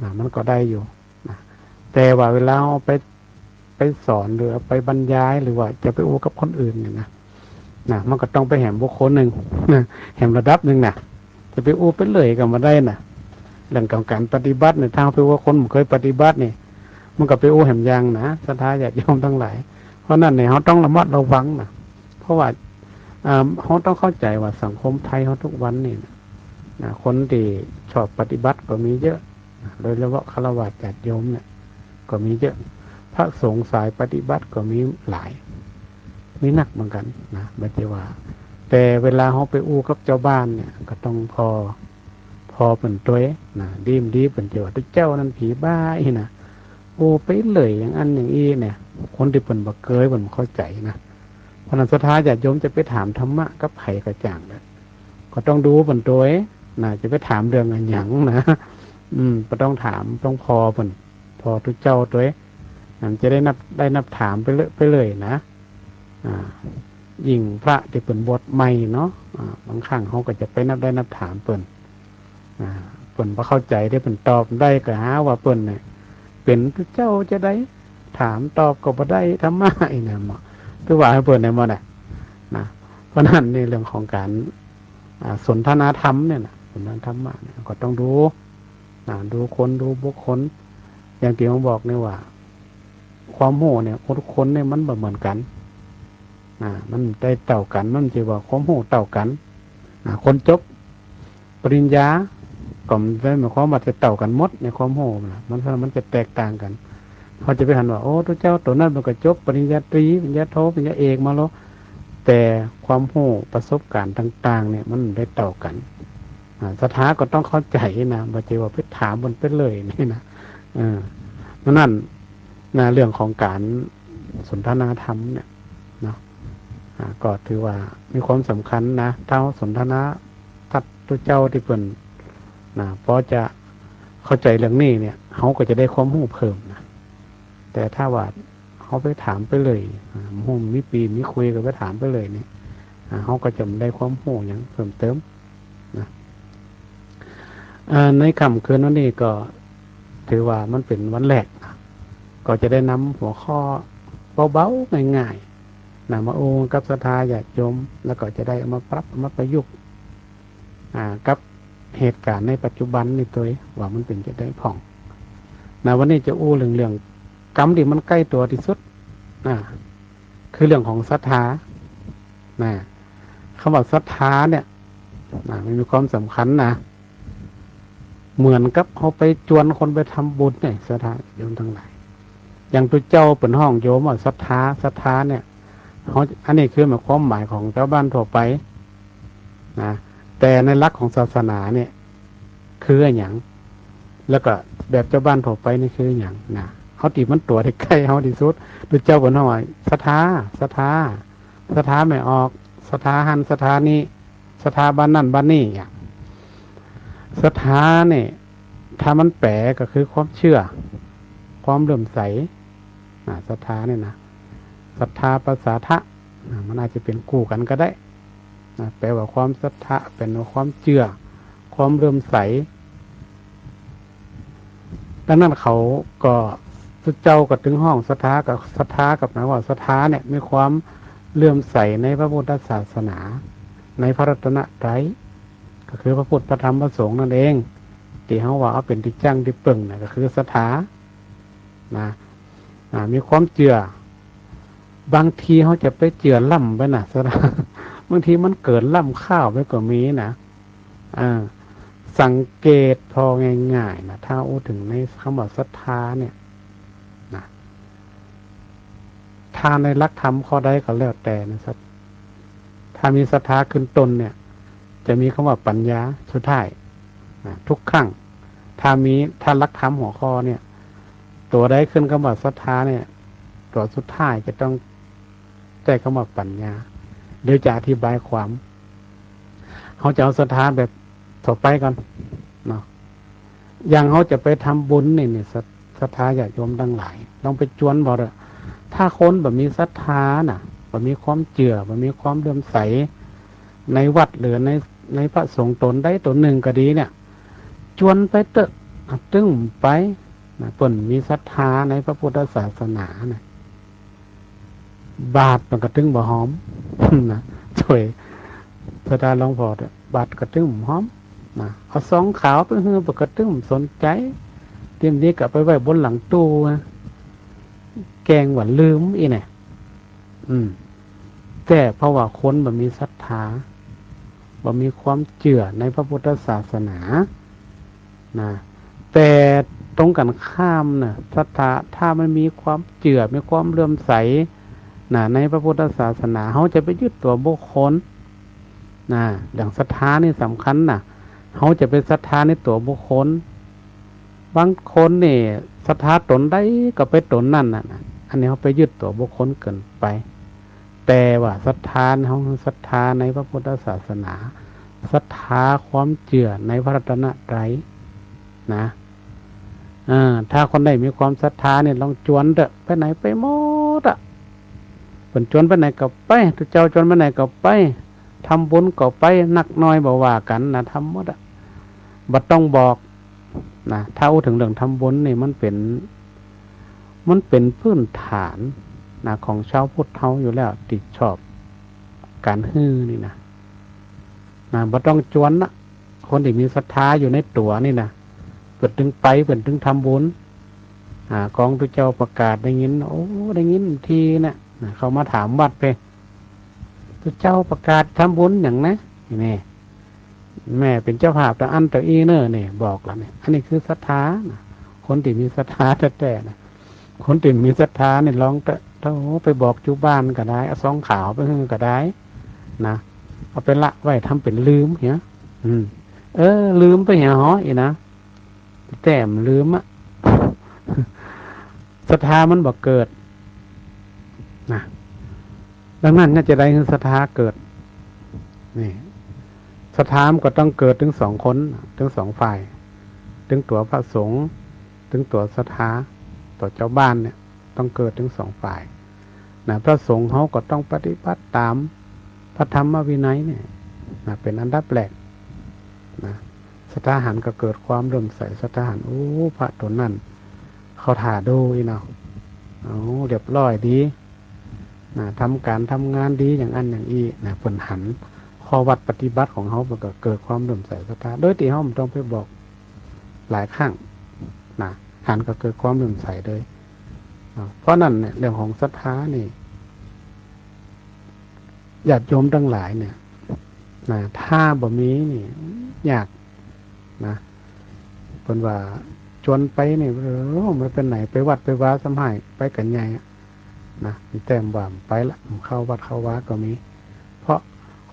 นะ มันก็ได้อยู่ นะ แต่ว่าเวลาเฮาไป ไปสอน หรือไปบรรยาย หรือว่าจะไปอู้กับคนอื่นเนี่ยนะ นะ มันก็ต้องไปแหมบุคคลนึ่งนะ แหมระดับนึ่งนะ จะไปอู้ไปเลื่อยก็บ่ได้นะ เรื่องของก๋านปฏิบัติเนี่ย ถ้าเฮาไปอู้กับคนบ่เกยปฏิบัตินี่ มันก็ไปอู้แหมอย่างนะ ศรัทธาญาติโยมตังหลาย เพราะนั้นเนี่ย เฮาต้องระมัดระวังนะ เพราะว่า อ่า เฮาต้องเข้าใจ๋ว่าสังคมไทยเฮาทุกวันนี่นะ นะ คนตี้ชอบปฏิบัติก็มีเยอะนะ โดยเฉพาะฆราวาสญาติโยมเนี่ย ก็มีเยอะ พระสงฆ์สายปฏิบัติก็มีหลาย มีนักเหมือนกั๋นนะ บ่ใจ้ว่า แต่เวลาเฮาไปอู้กับจาวบ้านเนี่ย ก็ต้องผ่อ ผ่อเปิ้นตวยนะ ดีบ่ดีเปิ้นจะว่า ตุ๊เจ้านั้นผีบ้าอี้นะ อู้ไปเลื่อยอย่างอั้นอย่างอี้เนี่ย คนตี้เปิ้นบ่เกย เปิ้นบ่เข้าใจ๋นะ เพราะนั้นศรัทธาญาติโยมจะไปถามธรรมะกับใผก็จ้างเต๊อะ ก็ต้องดูเปิ้นตวยนะ จะไปถามเรื่องอะหยังนะ อืม ก็ต้องถาม ต้องผ่อเปิ้น ผ่อตุ๊เจ้าตวย มันจะได้นับ ได้นับถามไปเรื่อย ไปเรื่อยนะ อ่า ยิ่งพระตี้เปิ้นบวชใหม่เนาะ อ่า บางครั้งเฮาก็จะไปนับได้นับถามเปิ้น อ่า เปิ้นบ่เข้าใจ๋ตี้เปิ้นตอบได้ก็หาว่าเปิ้นเนี่ย เป๋นตุ๊เจ้าจะได้ ถามตอบก็บ่ได้ ธรรมะอี้นะ บ่ คือว่าหื้อเปิ้นได้หมดอะ นะ เพราะนั้นในเรื่องของก๋าน อ่า สนทนาธรรมเนี่ยนะ สนทนาธรรมะเนี่ย ก็ต้องดู นะ ดูคน ดูบุคคล อย่างตี้ผมบอกเนี่ยว่า ความฮู้เนี่ย ทุกคนเนี่ยมันบ่เหมือนกั๋น อ่า มันได้เต้ากั๋น มันบ่ใจ้ว่าความฮู้เต้ากั๋น อ่า คนจบปริญญาก็บ่ได้หมายความว่าจะเต้ากั๋นหมดในความฮู้นะ มัน มันจะแตกต่างกั๋น เฮาจะไปหันว่า โอ้ ตุ๊เจ้าตั๋วนั้นมันก็จบปริญญาตรี ปริญญาโท ปริญญาเอกมาแล้ว แต่ความฮู้ประสบก๋ารณ์ต่างๆ เนี่ย มันบ่ได้เต้ากั๋น อ่า ศรัทธาก็ต้องเข้าใจ๋นะ บ่ใจ้ว่าไปถามเปิ้นไปเลื่อยนี่นะ เออ เพราะนั้นนะ เรื่องของก๋านสนทนาธรรมเนี่ยเนาะ อ่า ก็ถือว่ามีความสำคัญนะ ถ้าเฮาสนทนากับตุ๊เจ้าตี้เปิ้นนะ พอจะเข้าใจ๋เรื่องนี้เนี่ย เฮาก็จะได้ความฮู้เพิ่มนะ แต่ถ้าว่าเฮาไปถามไปเลื่อย อ่า บ่ฮู้มีปี้มีคุยก็ไปถามไปเลื่อยนี่ อ่า เฮาก็จะบ่ได้ความฮู้หยังเพิ่มเติมนะ อ่า ในค่ำคืนวันนี้ก็ถือว่ามันเป๋นวันแรกนะ ก็จะได้นำหัวข้อเบาๆ ง่ายๆ นะ มาอู้กับศรัทธาญาติโยม แล้วก็จะได้เอามาปรับ เอามาประยุกต์ อ่า กับเหตุก๋ารณ์ในปัจจุบันนี่ตวย ว่ามันเป๋นจะใดพ่อง นะ วันนี้จะอู้เรื่อง เรื่องกำตี้มันใก้ตั๋วตี้สุด นะ คือเรื่องของศรัทธา นะ กำว่าศรัทธาเนี่ย นะ มันมีความสำคัญนะ เหมือนกับเฮาไปจวนคนไปทำบุญเนี่ย ศรัทธาโยมตังหลาย อย่างตุ๊เจ้าเปิ้นฮ้องโยมว่าศรัทธา ศรัทธาเนี่ย เฮา อันนี้คือหมาย ความหมายของจาวบ้านทั่วไปนะ แต่ในหลักของศาสนาเนี่ย คืออะหยัง แล้วก็แบบจาวบ้านทั่วไปนี่คืออะหยังนะ เฮาตี้มันตั๋วตี้ใก้เฮาตี้สุด ตุ๊เจ้าเปิ้นฮ้องว่าศรัทธา ศรัทธา ศรัทธาแม่ออก ศรัทธาหั้น ศรัทธานี้ ศรัทธาบ้านนั้นบ้านนี้อะ ศรัทธาเนี่ย ถ้ามันแป๋ก็คือความเจื้อ ความเลื่อมใส อ่า ศรัทธาเนี่ยนะ ศรัทธาปสาทะ อ่า มันอาจจะเป๋นคู่กั๋นก็ได้ นะ แป๋ว่าความศรัทธา เป๋นว่าความเจื้อ ความเลื่อมใส ดังนั้นเขาก็ ตุ๊เจ้าก็ตึงฮ้องศรัทธา ก็ศรัทธาก็หมายว่าศรัทธาเนี่ยมีความเลื่อมใสในพระพุทธศาสนา ในพระรัตนตรัย ก็คือพระพุทธ พระธรรม พระสงฆ์นั่นเอง ตี้เฮาว่าเอาเป๋นตี้จั้งตี้เปิ่งน่ะ ก็คือศรัทธา นะ อ่า มีความเจื้อ บางทีเฮาจะไปเจื้อล้ำไปนะ ศรัทธา บางทีมันเกินล้ำค่าไปก็มีนะ อ่า สังเกตผ่อง่ายๆ นะ ถ้าอู้เถิงในกำว่าศรัทธาเนี่ย นะ ถ้าในหลักธรรมข้อใดก็แล้วแต่นะ ถ้ามีศรัทธาขึ้นต้นเนี่ย จะมีกำว่าปัญญาสุดท้าย อ่า ทุกครั้ง ถ้ามี ถ้าหลักธรรมหัวข้อเนี่ย ตั๋วใดขึ้นกำว่าศรัทธาเนี่ย ตั๋วสุดท้ายจะต้องใจ๊กำว่าปัญญา เดี๋ยวจะอธิบายความ เฮาจะเอาศรัทธาแบบทั่วไปก่อนเนาะ อย่างเฮาจะไปทำบุญนี่ นี่ ศรัท ศรัทธาญาติโยมตังหลาย ลองไปจวนบ่าเต๊อะ ถ้าคนบ่มีศรัทธาน่ะ บ่มีความเจื้อ บ่มีความเลื่อมใส ในวัดหรือใน ในพระสงฆ์ต๋นใดต๋นนึ่งก็ดีเนี่ย จวนไปเต๊อะ ตึงไปนะ เปิ้นมีศรัทธาในพระพุทธศาสนานะ บาตรมันก็ตึงบ่หอมนะ จ้วยศรัทธาหลวงพ่อเต๊อะ บาตรก็ตึงบ่หอมนะ เอาซองขาวไปหื้อ มันก็ตึงบ่สนใจ๋ เต็มทีก็ไปไว้บนหลังตู้นะ แกล้งว่าลืมอี้แหนะ อืม แต่เพราะว่าคนบ่มีศรัทธา บ่มีความเจื้อในพระพุทธศาสนา นะ แต่ตรงกันข้ามนะ ศรัทธา ถ้ามันมีความเจื้อ มีความเลื่อมใส นะ ในพระพุทธศาสนา เฮาจะไปยึดตั๋วบุคคล นะ อย่างศรัทธานี่สำคัญนะ เฮาจะไปศรัทธาในตั๋วบุคคล บางคนนี่ศรัทธาต๋นใดก็ไปต๋นนั้นน่ะนะ อันนี้เฮาไปยึดตั๋วบุคคลเกินไป แต่ว่าศรัทธา เฮาศรัทธาในพระพุทธศาสนา ศรัทธาความเจื้อในพระรัตนตรัยนะ อ่า ถ้าคนใดมีความศรัทธานี่ลองจวนเต๊อะ ไปไหนไปหมดอะ เปิ้นจวนไปไหนก็ไป ตุ๊เจ้าจวนไปไหนก็ไป ทำบุญก็ไป นักน้อยบ่ว่ากั๋นนะ ทำหมดอะ บ่ต้องบอกนะ ถ้าอู้เถิงเรื่องทำบุญนี่มันเป๋น มันเป๋นพื้นฐานนะ ของชาวพุทธเฮาอยู่แล้ว ตี้ชอบก๋านหื้อนี่นะ นะ บ่ต้องจวนนะ คนตี้มีศรัทธาอยู่ในตั๋วนี่นะ เปิ้นตึงไป เปิ้นตึงทำบุญ อ่า กองตุ๊เจ้าประกาศได้ยิน โอ้ ได้ยินทีนะ นะ เข้ามาถามวัดเพ่ ตุ๊เจ้าประกาศทำบุญหยังนะ นี่ แม่เป๋นเจ้าภาพตะอั้นตะอี้เน่อ นี่ บอกละเนี่ย อันนี้คือศรัทธานะ คนตี้มีศรัทธาแต๊ๆ นะ คนตี้มีศรัทธานี่ลองเต๊อะ โธ่ ไปบอกจุบ้านก็ได้ เอาซองขาวไปหื้อก็ได้นะ เอาไปละไว้ ทำเป๋นลืมเหีย อืม เออ ลืมไปเหียหออี้นะ แต้มลืมอะ ศรัทธามันบ่เกิดนะ ดังนั้นเนี่ยจะใดหื้อศรัทธาเกิด นี่ ศรัทธามันก็ต้องเกิดตึงสองคน ตึงสองฝ่าย ตึงตั๋วพระสงฆ์ ตึงตั๋วศรัทธา ตั๋วจาวบ้านเนี่ย ต้องเกิดตึงสองฝ่ายนะ พระสงฆ์เฮาก็ต้องปฏิบัติต๋ามพระธรรมวินัยเนี่ยนะ เป๋นอันดับแรกนะ ศรัทธาหันก็เกิดความเลื่อมใส ศรัทธาหัน โอ้ พระต๋นนั้น เขาถ่าดูอี้เนาะ เอา เรียบร้อยดีนะ ทำก๋านทำงานดีอย่างอั้นอย่างอี้นะ เปิ้นหันข้อวัดปฏิบัติของเฮา มันก็เกิดความเลื่อมใสศรัทธา โดยตี้เฮาบ่ต้องไปบอกหลายครั้งนะ หันก็เกิดความเลื่อมใสเลยนะ เพราะนั้นเนี่ย เรื่องของศรัทธานี่ ญาติโยมตังหลายเนี่ยนะ ถ้าบ่มีนี่ยากนะ เปิ้นว่าจวนไปนี่ โอ้ มันไปไหน ไปวัดไปวาซ้ำฮ้าย ไปกั๋นใหญ่อะนะ มีแต้มว่าไปละ เข้าวัดเข้าวาก็มี เพราะ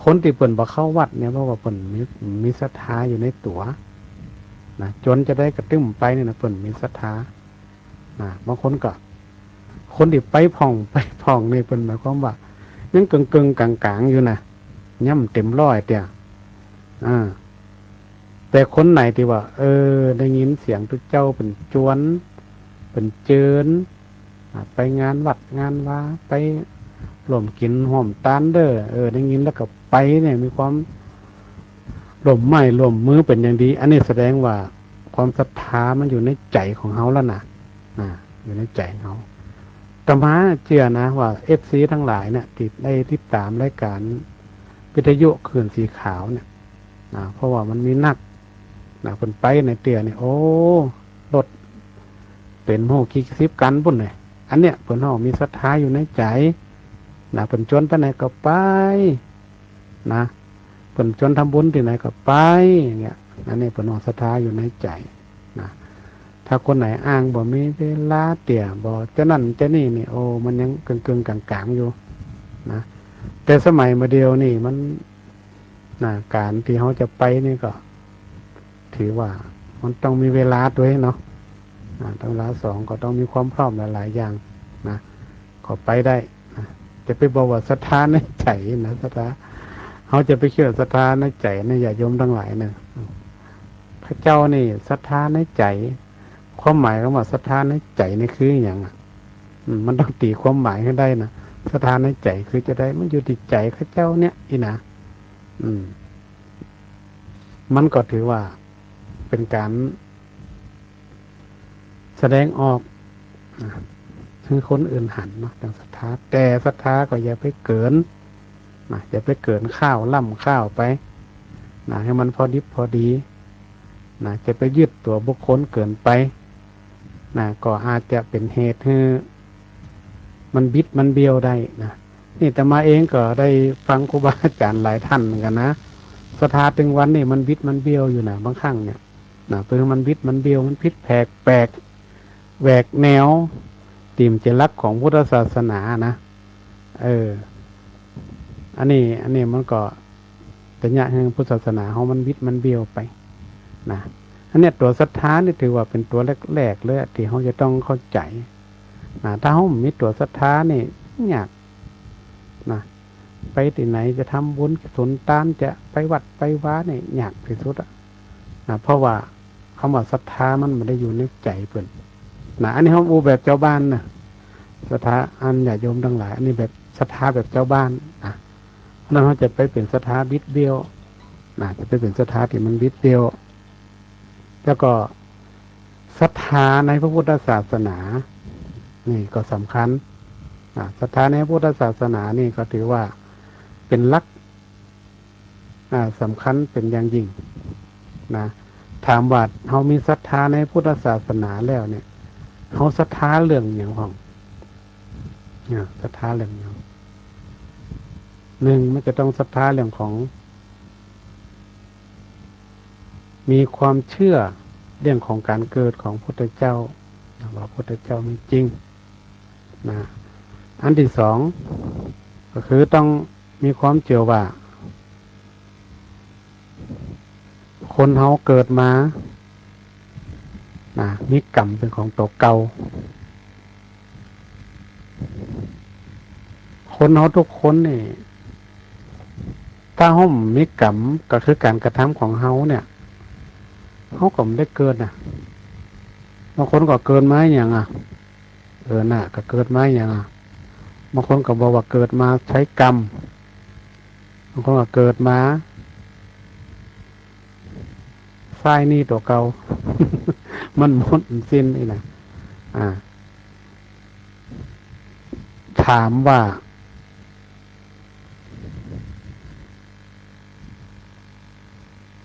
คนตี้เปิ้นบ่เข้าวัดเนี่ย เพราะว่าเปิ้นมี มีศรัทธาอยู่ในตั๋วนะ จวนจะใดก็ตึงไปนี่นะ เปิ้นมีศรัทธา นะ บางคนก็ คนตี้ไปพ่องไปพ่องนี่ เปิ้นหมายความว่า ยังเกิ่งๆ ก๋างๆ อยู่นะ ยังบ่เต็มร้อยเตื้อ อ่า แต่คนไหนตี้ว่า เออ ได้ยินเสียงตุ๊เจ้าเปิ้นจวน เปิ้นเจิญ อ่า ไปงานวัดงานวา ไปร่วมกิ๋นร่วมตานเด้อ เออ ได้ยินแล้วก็ไปเนี่ย มีความ ร่วมไม้ร่วมมือเป๋นอย่างดี อันนี้แสดงว่าความศรัทธามันอยู่ในใจ๋ของเฮาแล้วนะ นะ อยู่ในใจ๋ของเฮา อาตมาเจื้อนะว่า เอฟซี ตังหลายเนี่ย ตี้ได้ติดต๋ามรายก๋านวิทยุคลื่นสีขาวเนี่ยนะ เพราะว่ามันมีนักนะ เปิ้นไปในเตื้อนี่ โอ้ รถเป๋นฮู้กี่สิบกั๋นปู้นเนี่ย อันเนี้ยเปิ้นฮ้องมีศรัทธาอยู่ในใจ๋นะ เปิ้นจวนไปไหนก็ไป นะ เปิ้นจวนทำบุญตี้ไหนก็ไป อย่างเงี้ย อันนี้เปิ้นฮ้องศรัทธาอยู่ในใจ๋นะ ถ้าคนไหนอ้างบ่มีเวลาเตี้ย บ่จะนั่นจะนี่นี่ โอ้ มันยังกึ่งๆ ก๋างๆ อยู่นะ แต่สมัยมาเดี๋ยวนี่มัน นะ ก๋านตี้เฮาจะไปนี่ก็ ถือว่ามันต้องมีเวลาตวยเนาะ นะ ต้องเวลา สอง ก็ต้องมีความพร้อมหลายๆ อย่างนะ ก็ไปได้นะ จะไปบอกว่าศรัทธาในใจ๋นะ ศรัทธา เฮาจะไปเชื่อศรัทธาในใจ๋นะ ญาติโยมตังหลายนะ เขาเจ้านี่ศรัทธาในใจ๋ ความหมายของว่าศรัทธาในใจ๋นี่คือหยังอะ อืม มันต้องตี๋ความหมายหื้อได้นะ ศรัทธาในใจ๋คือจะใด มันอยู่ตี้ใจ๋เขาเจ้าเนี่ย อี้นะ อืม มันก็ถือว่าเป๋นก๋านแสดงออกนะ หื้อคนอื่นหันเนาะ เรื่องศรัทธา แต่ศรัทธาก็อย่าไปเกิ๋นนะ อย่าไปเกิ๋นข้าวล้ำข้าวไปนะ หื้อมันพอดิบพอดีนะ จะไปยึดตั๋วบุคคลเกิ๋นไป นะ ก็อาจจะเป๋นเหตุหื้อมันบิดมันเบี้ยวได้นะ นี่อาตมาเองก็ได้ฟังครูบาอาจ๋ารย์หลายต้านเหมือนกั๋นนะ ศรัทธาตึงวันนี่มันบิดมันเบี้ยวอยู่นะ บางครั้งเนี่ยนะ เปิ้นมันบิดมันเบี้ยว มันผิดแผกแปลกแหวกแนว ตี้มันจะหลักของพุทธศาสนานะ เออ อันนี้ อันนี้มันก็จะเยียะหื้อพุทธศาสนาเฮามันบิดมันเบี้ยวไปนะ อันเนี้ยตั๋วศรัทธานี่ถือว่าเป๋นตั๋วแรกๆ เลยอะ ตี้เฮาจะต้องเข้าใจ๋นะ ถ้าเฮาบ่มีตั๋วศรัทธานี่ยากนะ ไปตี้ไหนจะทำบุญสุนตาน จะไปวัดไปวานี่ยากตี้สุดอะนะ เพราะว่า กำว่าศรัทธามันบ่ได้อยู่ในใจ๋เปิ้นนะ อันนี้เฮาอู้แบบจาวบ้านนะ ศรัทธา อันญาติโยมตังหลาย อันนี้แบบศรัทธาแบบจาวบ้านนะ เพราะนั้นเฮาจะไปเป๋นศรัทธาบิดเบี้ยวนะ จะไปเป๋นศรัทธาตี้มันบิดเบี้ยว แล้วก็ศรัทธาในพระพุทธศาสนา นี่ก็สำคัญนะ ศรัทธาในพระพุทธศาสนานี่ก็ถือว่าเป๋นหลัก อ่า สำคัญเป๋นอย่างยิ่งนะ ถามว่าเฮามีศรัทธาในพุทธศาสนาแล้วเนี่ย เฮาศรัทธาเรื่องหยังพ่อง อ่า ศรัทธาเรื่องหยัง นึ่ง มันจะต้องศรัทธาเรื่องของ มีความเชื่อเรื่องของก๋านเกิดของพุทธเจ้า ว่าพุทธเจ้ามีจริงนะ อันตี้สอง ก็คือต้อง มีความเจื้อว่า คนเฮาเกิดมา นะ มีก๋รรมเป๋นของตั๋วเก่า คนเฮากู้คนนี่ ถ้าเฮาบ่มีก๋รรม ก็คือก๋านกระทำของเฮาเนี่ย เฮาก็บ่ได้เกิดนะ บางคนก็เกิดมาหยังอะ เออ น่ะ ก็เกิดมาหยังอะ บางคนก็บอกว่าเกิดมาใจ๊ก๋รรม บางคนก็เกิดมาใจ๊หนี้ตั๋วเก่า มันหมดมันสิ้นนี่นะ อ่า ถามว่า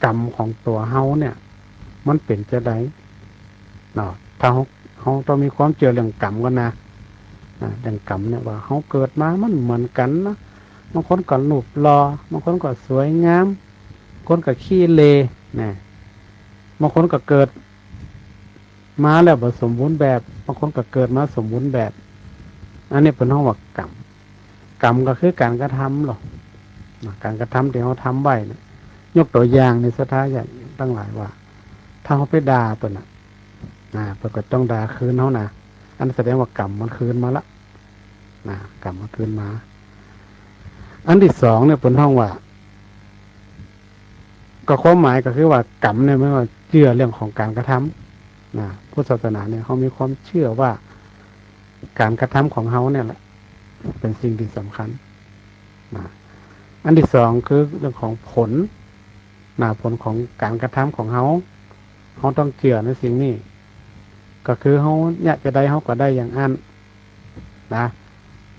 ก๋รรมของตั๋วเฮาเนี่ย มันเป๋นจาใดเนาะ ถ้าเฮา เฮาต้องมีความเจื้อเรื่องก๋รรมก่อนนะ นะ เรื่องก๋รรมเนี่ยว่าเฮาเกิดมามันเหมือนกั๋นนะ บางคนก็รูปหล่อ บางคนก็สวยงาม บางคนก็ขี้เหร่ นะ บางคนก็เกิด มาแล้วบ่สมบูรณ์แบบ บางคนก็เกิดมาสมบูรณ์แบบ อันนี้เปิ้นฮ้องว่ากรรม กรรมก็คือก๋านกระทำหรอ นะ ก๋านกระทำตี้เฮาทำไว้นะ ยกตั๋วอย่างในศรัทธาญาติตังหลายว่า ถ้าเฮาไปด่าเปิ้นน่ะ นะ เปิ้นก็ต้องด่าคืนเฮานะ อันแสดงว่ากรรมมันคืนมาละ นะ กรรมมันคืนมา อันตี้สองเนี่ยเปิ้นฮ้องว่า ก็ความหมายก็คือว่ากรรมเนี่ยมันว่าเจื้อเรื่องของก๋านกระทำนะ พุทธศาสนาเนี่ยเฮามีความเจื้อว่าก๋านกระทำของเฮาเนี่ยแหละเป๋นสิ่งตี้สำคัญนะ อันตี้สองคือเรื่องของผลนะ ผลของก๋านกระทำของเฮา เฮาต้องเจื้อในสิ่งนี้ ก็คือเฮาเยียะจาใดเฮาก็ได้อย่างอั้น นะ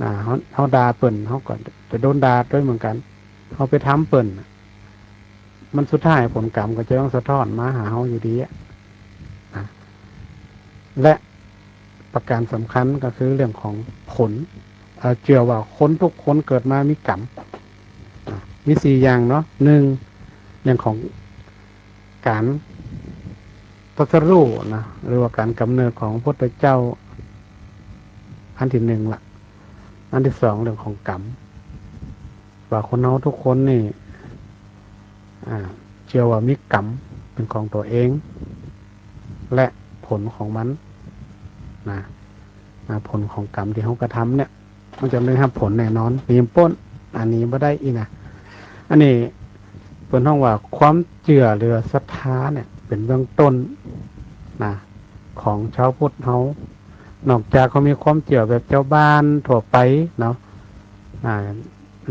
อ่า เฮา เฮาด่าเปิ้น เฮาก็จะโดนด่าตวยเหมือนกั๋น เฮาไปทำเปิ้นน่ะ มันสุดท้ายผลกรรมก็จะต้องสะท้อนมาหาเฮาอยู่ดีอะ นะ และประก๋านสำคัญก็คือเรื่องของผล เอ่อ เจื้อว่าคนกู้คนเกิดมามีกรรม อ่ะ มีสี่อย่างเนาะ นึ่ง เรื่องของก๋าน ต ตรัสรู้นะ หรือว่าก๋านกำเนิดของพระพุทธเจ้า อันตี้นึ่งละ อันตี้สองเรื่องของกรรม ว่าคนเฮาทุกคนนี่ อ่า เจื้อว่ามีกรรมเป๋นของตั๋วเอง และผลของมันนะ อ่า ผลของกรรมตี้เฮากระทำเนี่ย มันจะได้ฮับผลแน่นอน หนีบ่ป๊น อันนี้บ่ได้อี้นะ อันนี้เปิ้นฮ้องว่าความเจื้อหรือศรัทธาเนี่ยเป๋นเบื้องต้นนะ ของชาวพุทธเฮา นอกจากเฮามีความเจื้อแบบจาวบ้านทั่วไปเนาะ อ่า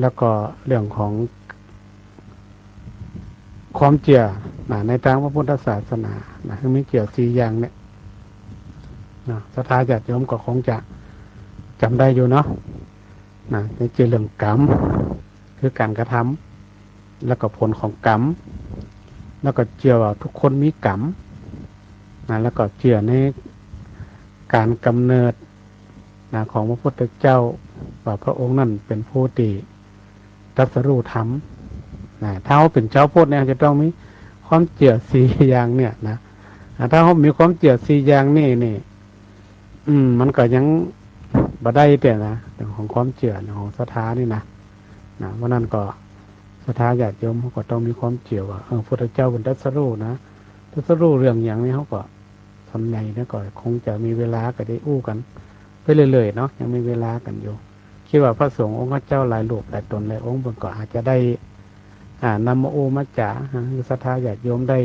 แล้วก็เรื่องของ ความเจื้อนะ ในตางพระพุทธศาสนานะ คือมีเจื้อสี่อย่างเนี่ยนะ ศรัทธาญาติโยมก็คงจะจ๋ำได้อยู่เนาะนะ ในเจื้อเรื่องกรรม คือก๋านกระทำ แล้วก็ผลของกรรม แล้วก็เจื้อว่าทุกคนมีกรรมนะ แล้วก็เจื้อในก๋านกำเนิดนะ ของพระพุทธเจ้า ว่าพระองค์นั้นเป๋นผู้ตี้ ตรัสรู้ธรรมนะ ถ้าเฮาเป๋นชาวพุทธเนี่ย จะต้องมีความเจื้อสี่อย่างเนี่ยนะ อ่า ถ้าเฮามีความเจื้อสี่อย่างนี่ นี่ อืม มันก็ยังบ่ได้เตื้อนะ เรื่องของความเจื้อ เรื่องของศรัทธานี่นะ นะ เพราะนั้นก็ศรัทธาญาติโยมเฮาก็ต้องมีความเจื้อว่า เออ พุทธเจ้าเป๋นตรัสรู้นะ ตรัสรู้เรื่องหยังนี่ เฮาก็ ส่วนใหญ่เนี่ยก็คงจะมีเวลาก็ได้อู้กั๋นไปเรื่อยๆ เนาะ ยังมีเวลากั๋นอยู่ คิดว่าพระสงฆ์องค์เจ้าหลายรูปหลายต๋นหลายองค์ เปิ้นก็อาจจะได้ อ่า นำมาอู้มาจ๋า อ่า หื้อศรัทธาญาติโยมได้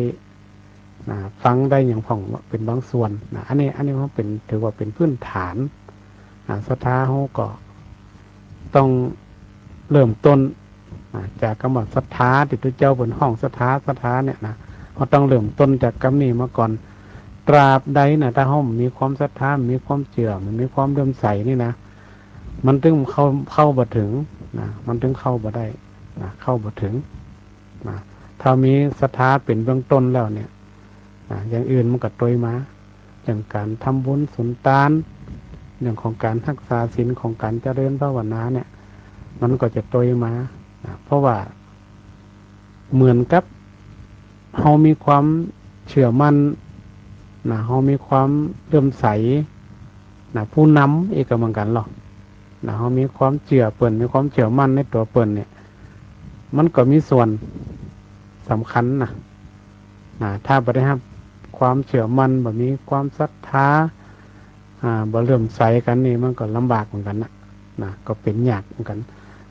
อ่า ฟังได้หยังพ่องเป๋นบางส่วนนะ อันนี้ อันนี้มันเป๋น ถือว่าเป๋นพื้นฐาน อ่า ศรัทธาเฮาก็ต้องเริ่มต้น อ่า จากกำว่าศรัทธา ตี้ตุ๊เจ้าเปิ้นฮ้องศรัทธา ศรัทธาเนี่ยนะ เฮาต้องเริ่มต้นจากกำนี้มาก่อน ตราบใดนะ ถ้าเฮาบ่มีความศรัทธา บ่มีความเจื้อ บ่มีความเลื่อมใสนี่นะ มันตึงเข้า เข้าบ่เถิงนะ มันตึงเข้าบ่ได้นะ เข้าบ่เถิงนะ ถ้ามีศรัทธาเป๋นเบื้องต้นแล้วเนี่ยนะ อย่างอื่นมันก็ตวยมา อย่างก๋านทำบุญสุนตาน เรื่องของก๋านฮักษาศีล ของก๋านเจริญภาวนาเนี่ย มันก็จะตวยมานะ เพราะว่าเหมือนกับเฮามีความเจื้อมั่นนะ เฮามีความเลื่อมใสนะ ผู้นำเองก็เหมือนกั๋นลอนะ เฮามีความเจื้อเปิ้น มีความเจื้อมั่นในตั๋วเปิ้นเนี่ย มันก็มีส่วนสำคัญนะ นะ ถ้าบ่ได้ฮับความเจื้อมั่น บ่มีความศรัทธา อ่า บ่เลื่อมใสกั๋นนี่ มันก็ลำบากเหมือนกั๋นนะ นะ ก็เป๋นยากเหมือนกั๋น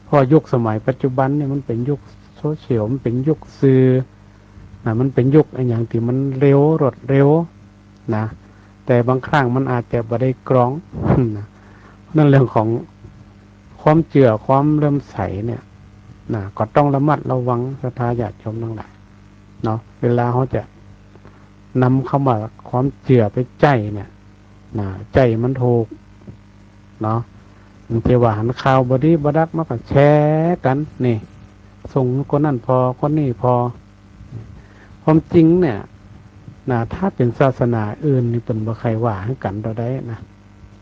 เพราะยุคสมัยปัจจุบันนี่มันเป๋นยุคโซเชียล มันเป๋นยุคสื่อนะ มันเป๋นยุคอะหยังตี้มันเร็ว รวดเร็วนะ แต่บางครั้งมันอาจจะบ่ได้กรองนะ เพราะนั้นเรื่องของความเจื้อ ความเลื่อมใสเนี่ยนะ ก็ต้องระมัดระวังศรัทธาญาติโยมตังหลายเนาะ เวลาเฮาจะนำกำว่าความเจื้อไปใจ๊เนี่ยนะ ใจ๊มันถูกเนาะ บางทีว่าหันข่าวบ่ดีบ่ดักมาก็แชร์กั๋นนี่ ส่งคนนั้นผ่อ คนนี้ผ่อ ความจริงเนี่ยนะ ถ้าเป๋นศาสนาอื่นนี่เปิ้นบ่ใค่ว่าหื้อกั๋นเต้าใดนะ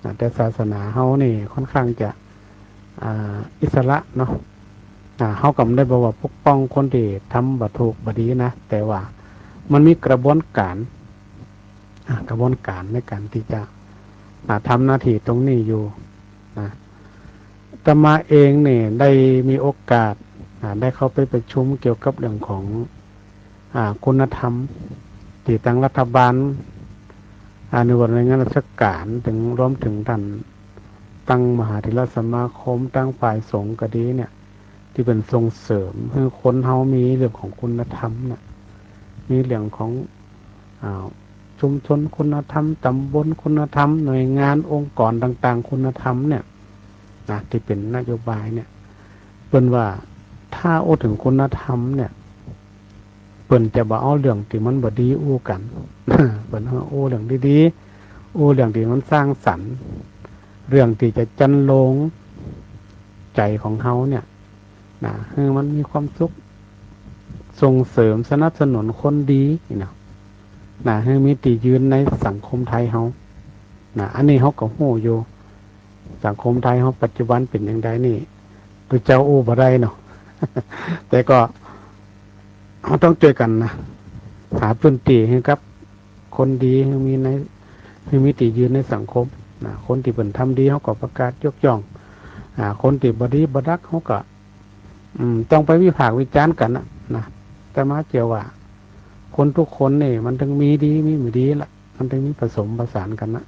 นะ แต่ศาสนาเฮานี่ค่อนข้างจะ อ่า อิสระเนาะ อ่า เฮาก็บ่ได้บอกว่าปกป้องคนตี้ทำบ่ถูกบ่ดีนะ แต่ว่ามันมีกระบวนก๋าน อ่า กระบวนก๋านในก๋านตี้จะ อ่า ทำหน้าตี้ตรงนี้อยู่นะ อาตมาเองนี่ได้มีโอกาส อ่า ได้เข้าไปประชุมเกี่ยวกับเรื่องของ อ่า คุณธรรม ตี้ตางรัฐบาล อ่า ในหน่วยงานราชก๋าน เถิง รวมเถิงต้าน ตางมหาเถรสมาคม ตางฝ่ายสงฆ์ก็ดีเนี่ย ตี้เปิ้นส่งเสริมหื้อคนเฮามีเรื่องของคุณธรรมน่ะ มีเรื่องของ อ่า ชุมชนคุณธรรม ตำบลคุณธรรม หน่วยงานองค์กรต่างๆ คุณธรรมเนี่ยนะ ตี้เป๋นนโยบายเนี่ย เปิ้นว่าถ้าอู้เถิงคุณธรรมเนี่ย เปิ้นจะบ่เอาเรื่องตี้มันบ่ดีอู้กั๋น เปิ้นเอาอู้เรื่องดีๆ อู้เรื่องตี้มันสร้างสรรค์ เรื่องตี้จะจันโลงใจ๋ของเฮาเนี่ยนะ หื้อมันมีความสุข ส่งเสริมสนับสนุนคนดีนี่นะ นะ หื้อมีตี้ยืนในสังคมไทยเฮานะ อันนี้เฮาก็ฮู้อยู่ สังคมไทยเฮาปัจจุบันเป๋นอย่างใดนี่ ตุ๊เจ้าอู้บ่ได้เนาะ แต่ก็เฮาต้องจ้วยกั๋นนะ หาพื้นตี้หื้อกับ คนดีหื้อมีใน หื้อมีตี้ยืนในสังคม นะ คนตี้เปิ้นทำดี เฮาก็ประกาศยกย่อง อ่า คนตี้บ่ดีบ่ดัก เฮาก็ อืม ต้องไปวิพากษ์วิจารณ์กั๋นนะ นะ แต่มาเจื้อว่า คนกู้คนนี่ มันตึงมีดี มีบ่ดีละ มันตึงมีผสมผสานกั๋นนะ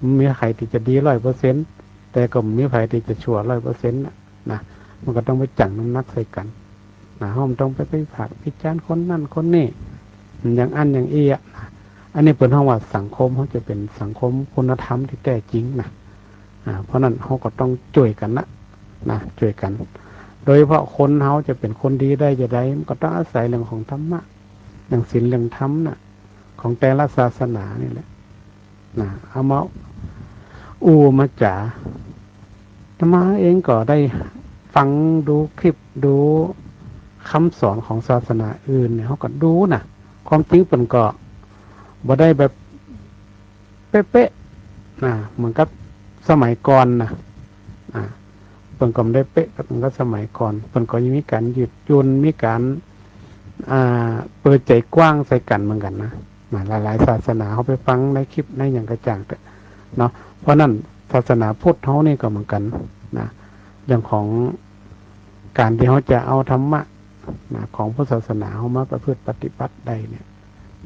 บ่มีใผตี้จะดีร้อยเปอร์เซ็นต์ แต่ก็บ่มีใผตี้จะชั่วร้อยเปอร์เซ็นต์นะ นะ มันก็ต้องไปจั่งน้ำหนักใส่กั๋น นะ เฮาบ่ต้องไป ไปวิพากษ์วิจารณ์คนนั้นคนนี้ อย่างอั้นอย่างอี้อะ นะ อันนี้เปิ้นฮ้องว่าสังคมเฮาจะเป๋นสังคมคุณธรรมตี้แต๊จริงนะ อ่า เพราะนั้นเฮาก็ต้องจ้วยกั๋นนะ นะ จ้วยกั๋น โดยเฉพาะคนเฮาจะเป๋นคนดีได้จาใด มันก็ต้องอาศัยเรื่องของธรรมะ เรื่องศีล เรื่องธรรมนะ ของแต่ละศาสนานี่แหละ นะ เอามาอู้มาจ๋า อาตมาเองก็ได้ฟังดูคลิป ดูกำสอนของศาสนาอื่นเนี่ย เฮาก็ดูนะ ความจริงเปิ้นก็บ่ได้แบบเป๊ะๆ นะ เหมือนกับสมัยก่อนนะ อ่า เปิ้นก็บ่ได้เป๊ะเหมือนกับสมัยก่อน เปิ้นก็ยังมีก๋านยืดหยุ่น มีก๋าน อ่า เปิดใจ๋กว้างใส่กั๋นเหมือนกั๋นนะ นะ หลายๆ ศาสนา เฮาไปฟังในคลิปในหยังก็จ่างเต๊อะเนาะ เพราะนั้นศาสนาพุทธเฮานี่ก็เหมือนกั๋นนะ เรื่องของก๋านตี้เฮาจะเอาธรรมะนะ ของพุทธศาสนาเฮามาประพฤติปฏิบัติได้เนี่ย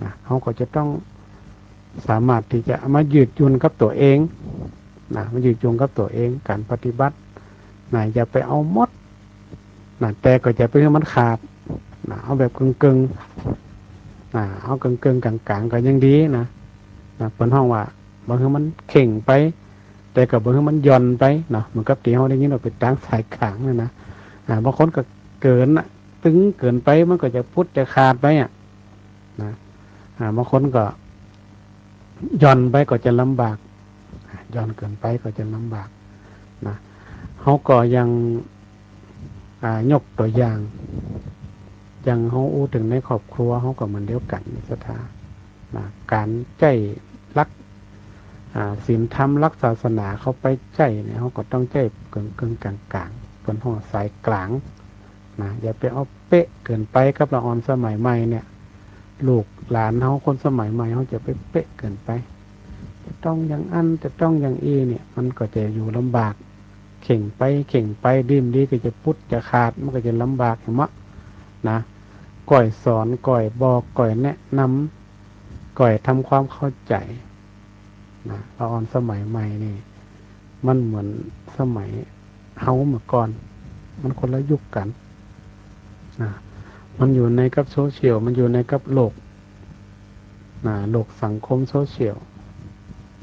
นะ เฮาก็จะต้องสามารถตี้จะเอามายืดหยุ่นกับตั๋วเองนะ มายืดหยุ่นกับตั๋วเอง ก๋านปฏิบัตินะ อย่าไปเอาหมด นะ แต่ก็จะไปหื้อมันขาดนะ เอาแบบเกิ่งๆ นะ เอาเกิ่งๆ ก๋างๆ ก็ยังดีนะ นะ เปิ้นฮ้องว่าบ่หื้อมันเข่งไป แต่ก็บ่หื้อมันหย่อนไปเนาะ เหมือนกับตี้เฮาได้ยินว่าเป๋นตางสายก๋างเนี่ยนะ อ่า บางคนก็เกินน่ะ ตึงเกินไปมันก็จะปุ๊ดจะขาดไปอะ นะ อ่า บางคนก็หย่อนไปก็จะลำบาก หย่อนเกินไปก็จะลำบากนะ เฮาก็อย่าง อ่า ยกตั๋วอย่าง อย่างเฮาอู้เถิงในครอบครัวเฮาก็เหมือนเดียวกั๋น ศรัทธา นะ ก๋านใจ๊หลัก อ่า ศีลธรรมหลักศาสนาเข้าไปใจ๊เนี่ย เฮาก็ต้องใจ๊เกิ่งๆ ก๋างๆ เปิ้นฮ้องสายก๋าง นะ อย่าไปเอาเป๊ะเกินไปกับละอ่อนสมัยใหม่เนี่ย ลูกหลานเฮาคนสมัยใหม่เฮาจะไปเป๊ะเกินไป จะต้องอย่างอั้น จะต้องอย่างอี้เนี่ย มันก็จะอยู่ลำบาก เข่งไปเข่งไป ดีบ่ดีก็จะปุ๊ดจะขาด มันก็จะลำบากหั้นเนาะ นะ ก้อยสอน ก้อยบอก ก้อยแนะนำ ก้อยทำความเข้าใจ๋ นะ ละอ่อนสมัยใหม่นี่ มันเหมือนสมัยเฮาเมื่อก่อน มันคนละยุคกั๋น นะ มันอยู่ในกับโซเชียล มันอยู่ในกับโลก นะ โลกสังคมโซเชียล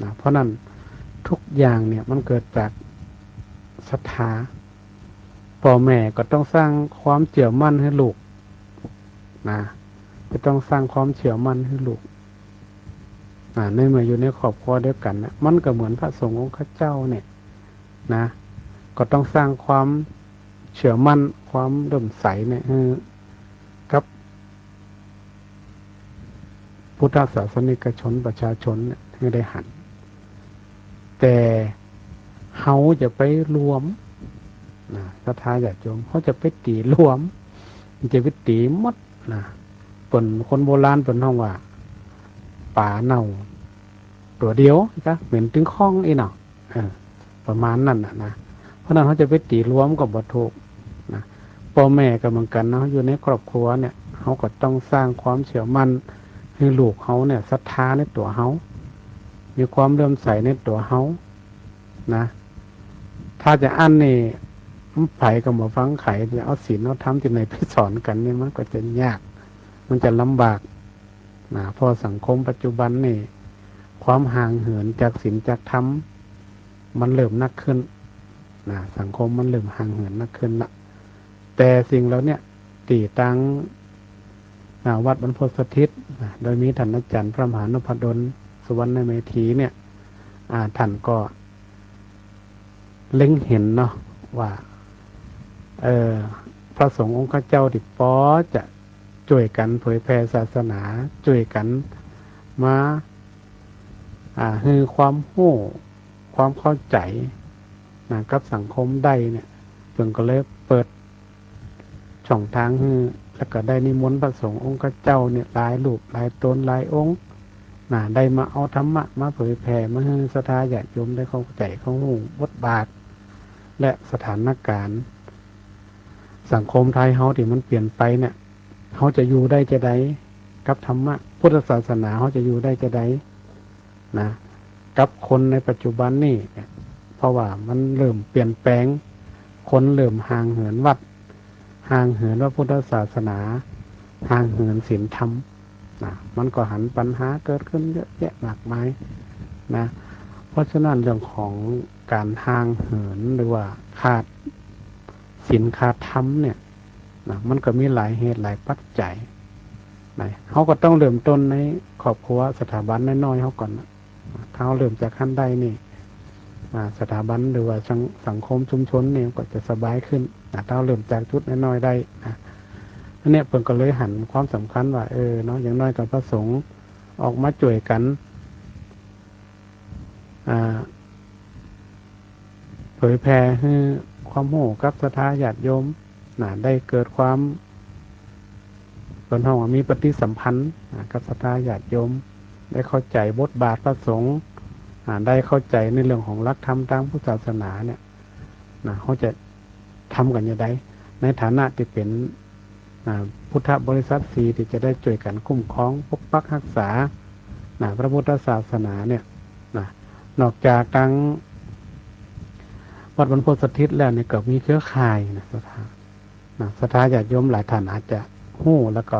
นะ เพราะนั้นทุกอย่างเนี่ยมันเกิดจากศรัทธา ป้อแม่ก็ต้องสร้างความเจื้อมั่นหื้อลูก นะ จะต้องสร้างความเจื้อมั่นหื้อลูก นะ ในเมื่ออยู่ในครอบครัวเดียวกั๋นนะ มันก็เหมือนพระสงฆ์องค์ข้าเจ้าเนี่ย นะ ก็ต้องสร้างความเจื้อมั่น ความเลื่อมใสเนี่ย หื้อกับพุทธศาสนิกชน ประชาชนเนี่ย หื้อได้หัน แต่เฮาจะไปรวม นะ ศรัทธาญาติโยม เฮาจะไปตี๋รวม จะไปตี๋หมด นะ เปิ้น คนโบราณเปิ้นฮ้องว่า ป๋าเน่าตั๋วเดียว จ๊ะ เหม็นตึงข้องอี้เนาะ เออ ประมาณนั้นน่ะนะ เพราะนั้นเฮาจะไปตี๋รวมก็บ่ถูกนะ ป้อแม่ก็เหมือนกั๋นเนาะ อยู่ในครอบครัวเนี่ย เฮาก็ต้องสร้างความเจื้อมั่นหื้อลูกเฮาเนี่ย ศรัทธาในตั๋วเฮา มีความเลื่อมใสในตั๋วเฮา นะ ถ้าจะอั้นนี่ ใผก็บ่ฟังใผ จะเอาศีลเอาธรรมตี้ไหนไปสอนกั๋นนี่ มันก็จะยาก มันจะลำบาก นะ เพราะสังคมปัจจุบันนี่ ความห่างเหินจากศีลจากธรรม มันเริ่มนักขึ้น นะ สังคมมันเริ่มห่างเหินนักขึ้นละ แต่สิ่งเหล่าเนี้ย ตี้ตาง อ่า วัดบรรพตสถิต นะ โดยมีท่านอาจารย์พระมหานพดล สุวรรณเมธีเนี่ย อ่า ท่านก็เล็งเห็นเนาะ ว่า เอ่อ พระสงฆ์องค์ข้าเจ้าตี้ปอจะจ้วยกั๋นเผยแผ่ศาสนา จ้วยกั๋นมา อ่า หื้อความฮู้ ความเข้าใจ๋ นะ กับสังคมได้เนี่ย เปิ้นก็เลยเปิด ช่องตางหื้อ แล้วก็ได้นิมนต์พระสงฆ์องค์ข้าเจ้าเนี่ย หลายรูป หลายต๋น หลายองค์ นะ ได้มาเอาธรรมะมาเผยแผ่ มาหื้อศรัทธาญาติโยมได้เข้าใจ๋เข้าฮู้บทบาท และสถานก๋ารณ์สังคมไทยเฮาตี้มันเปลี่ยนไปเนี่ย เฮาจะอยู่ได้จาใดกับธรรมะ พุทธศาสนาเฮาจะอยู่ได้จาใด นะ กับคนในปัจจุบันนี่เนี่ย เพราะว่ามันเริ่มเปลี่ยนแปลง คนเริ่มห่างเหินวัด ห่างเหินพระพุทธศาสนา ห่างเหินศีลธรรม นะ มันก็หันปัญหาเกิดขึ้นเยอะแยะมากมาย นะ เพราะฉะนั้นเรื่องของก๋านห่างเหินหรือว่าขาดศีลขาดธรรมเนี่ย นะ มันก็มีหลายเหตุหลายปัจจัย นะ เฮาก็ต้องเริ่มต้นในครอบครัวสถาบันน้อยๆ เฮาก่อนนะ ถ้าเฮาเริ่มจากหั้นได้นี่ อ่า สถาบันหรือว่าสัง- สังคมชุมชนนี่ก็จะสบายขึ้นนะ ถ้าเฮาเริ่มจากจุดน้อยๆ ได้นะ อันเนี้ยเปิ้นก็เลยหันความสำคัญว่า เออ เนาะ อย่างน้อยก็พระสงฆ์ออกมาจ้วยกั๋น อ่า เผยแผ่หื้อความฮู้กับศรัทธาญาติโยม นะ ได้เกิดความ เปิ้นฮ้องว่ามีปฏิสัมพันธ์ นะ กับศรัทธาญาติโยม ได้เข้าใจ๋บทบาทพระสงฆ์ อ่า ได้เข้าใจ๋ในเรื่องของหลักธรรมตางพุทธศาสนาเนี่ย นะ เฮาจะทำกั๋นจาใด ในฐานะตี้เป๋น อ่า พุทธบริษัทสี่ตี้จะได้จ้วยกั๋นคุ้มครองปกปักฮักษา นะ พระพุทธศาสนาเนี่ย นะ นอกจากตางวัดบรรพตสถิตแล้วเนี่ยก็มีเครือข่ายนะ ศรัทธา นะ ศรัทธาญาติโยมหลายท่านอาจจะฮู้แล้วก็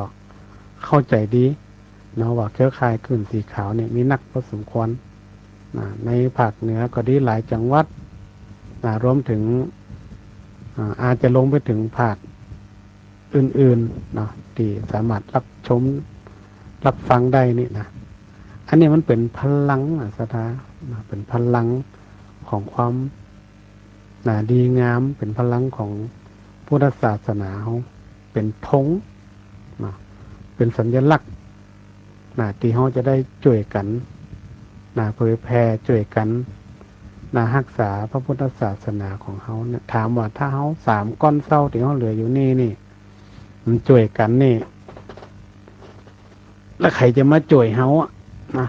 เข้าใจ๋ดีเนาะ ว่าเครือข่ายคลื่นสีขาวเนี่ยมีนักพอสมควร นะ ในภาคเหนือก็ดีหลายจังหวัด นะ รวมเถิง อ่า อาจจะลงไปเถิงภาคอื่นๆ เนาะ ตี้สามารถฮับชมฮับฟังได้นี่นะ อันนี้มันเป๋นพลังนะ ศรัทธา นะ เป๋นพลังของความ นะ ดีงาม เป๋นพลังของพุทธศาสนาเฮา เป๋นธง นะ เป๋นสัญลักษณ์ นะ ตี้เฮาจะได้จ้วยกั๋น นะ เผยแผ่จ้วยกั๋น นะ ฮักษาพระพุทธศาสนาของเฮาเนี่ย ถามว่าถ้าเฮาสามก้อนเซ้าตี้เฮาเหลืออยู่นี่นี่ มันจ้วยกั๋นนี่ แล้วใผจะมาจ้วยเฮาอะนะ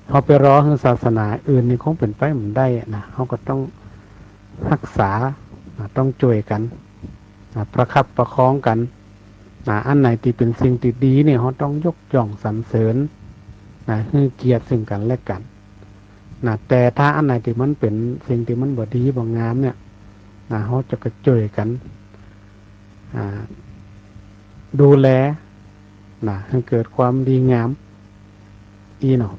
เฮาไปรอหื้อศาสนาอื่นนี่คงเป๋นไปบ่ได้อะนะ เฮาก็ต้องฮักษา นะ ต้องจ้วยกั๋น นะ ประคับประคองกั๋น นะ อันไหนตี้เป๋นสิ่งตี้ดีเนี่ย เฮาต้องยกย่องสรรเสริญ นะ หื้อเกียรติซึ่งกั๋นและกั๋น นะ แต่ถ้าอันไหนตี้มันเป๋นสิ่งตี้มันบ่ดีบ่งามเนี่ย นะ เฮาจะก็จ้วยกั๋น อ่า ดูแล นะ หื้อเกิดความดีงาม อี้เนาะ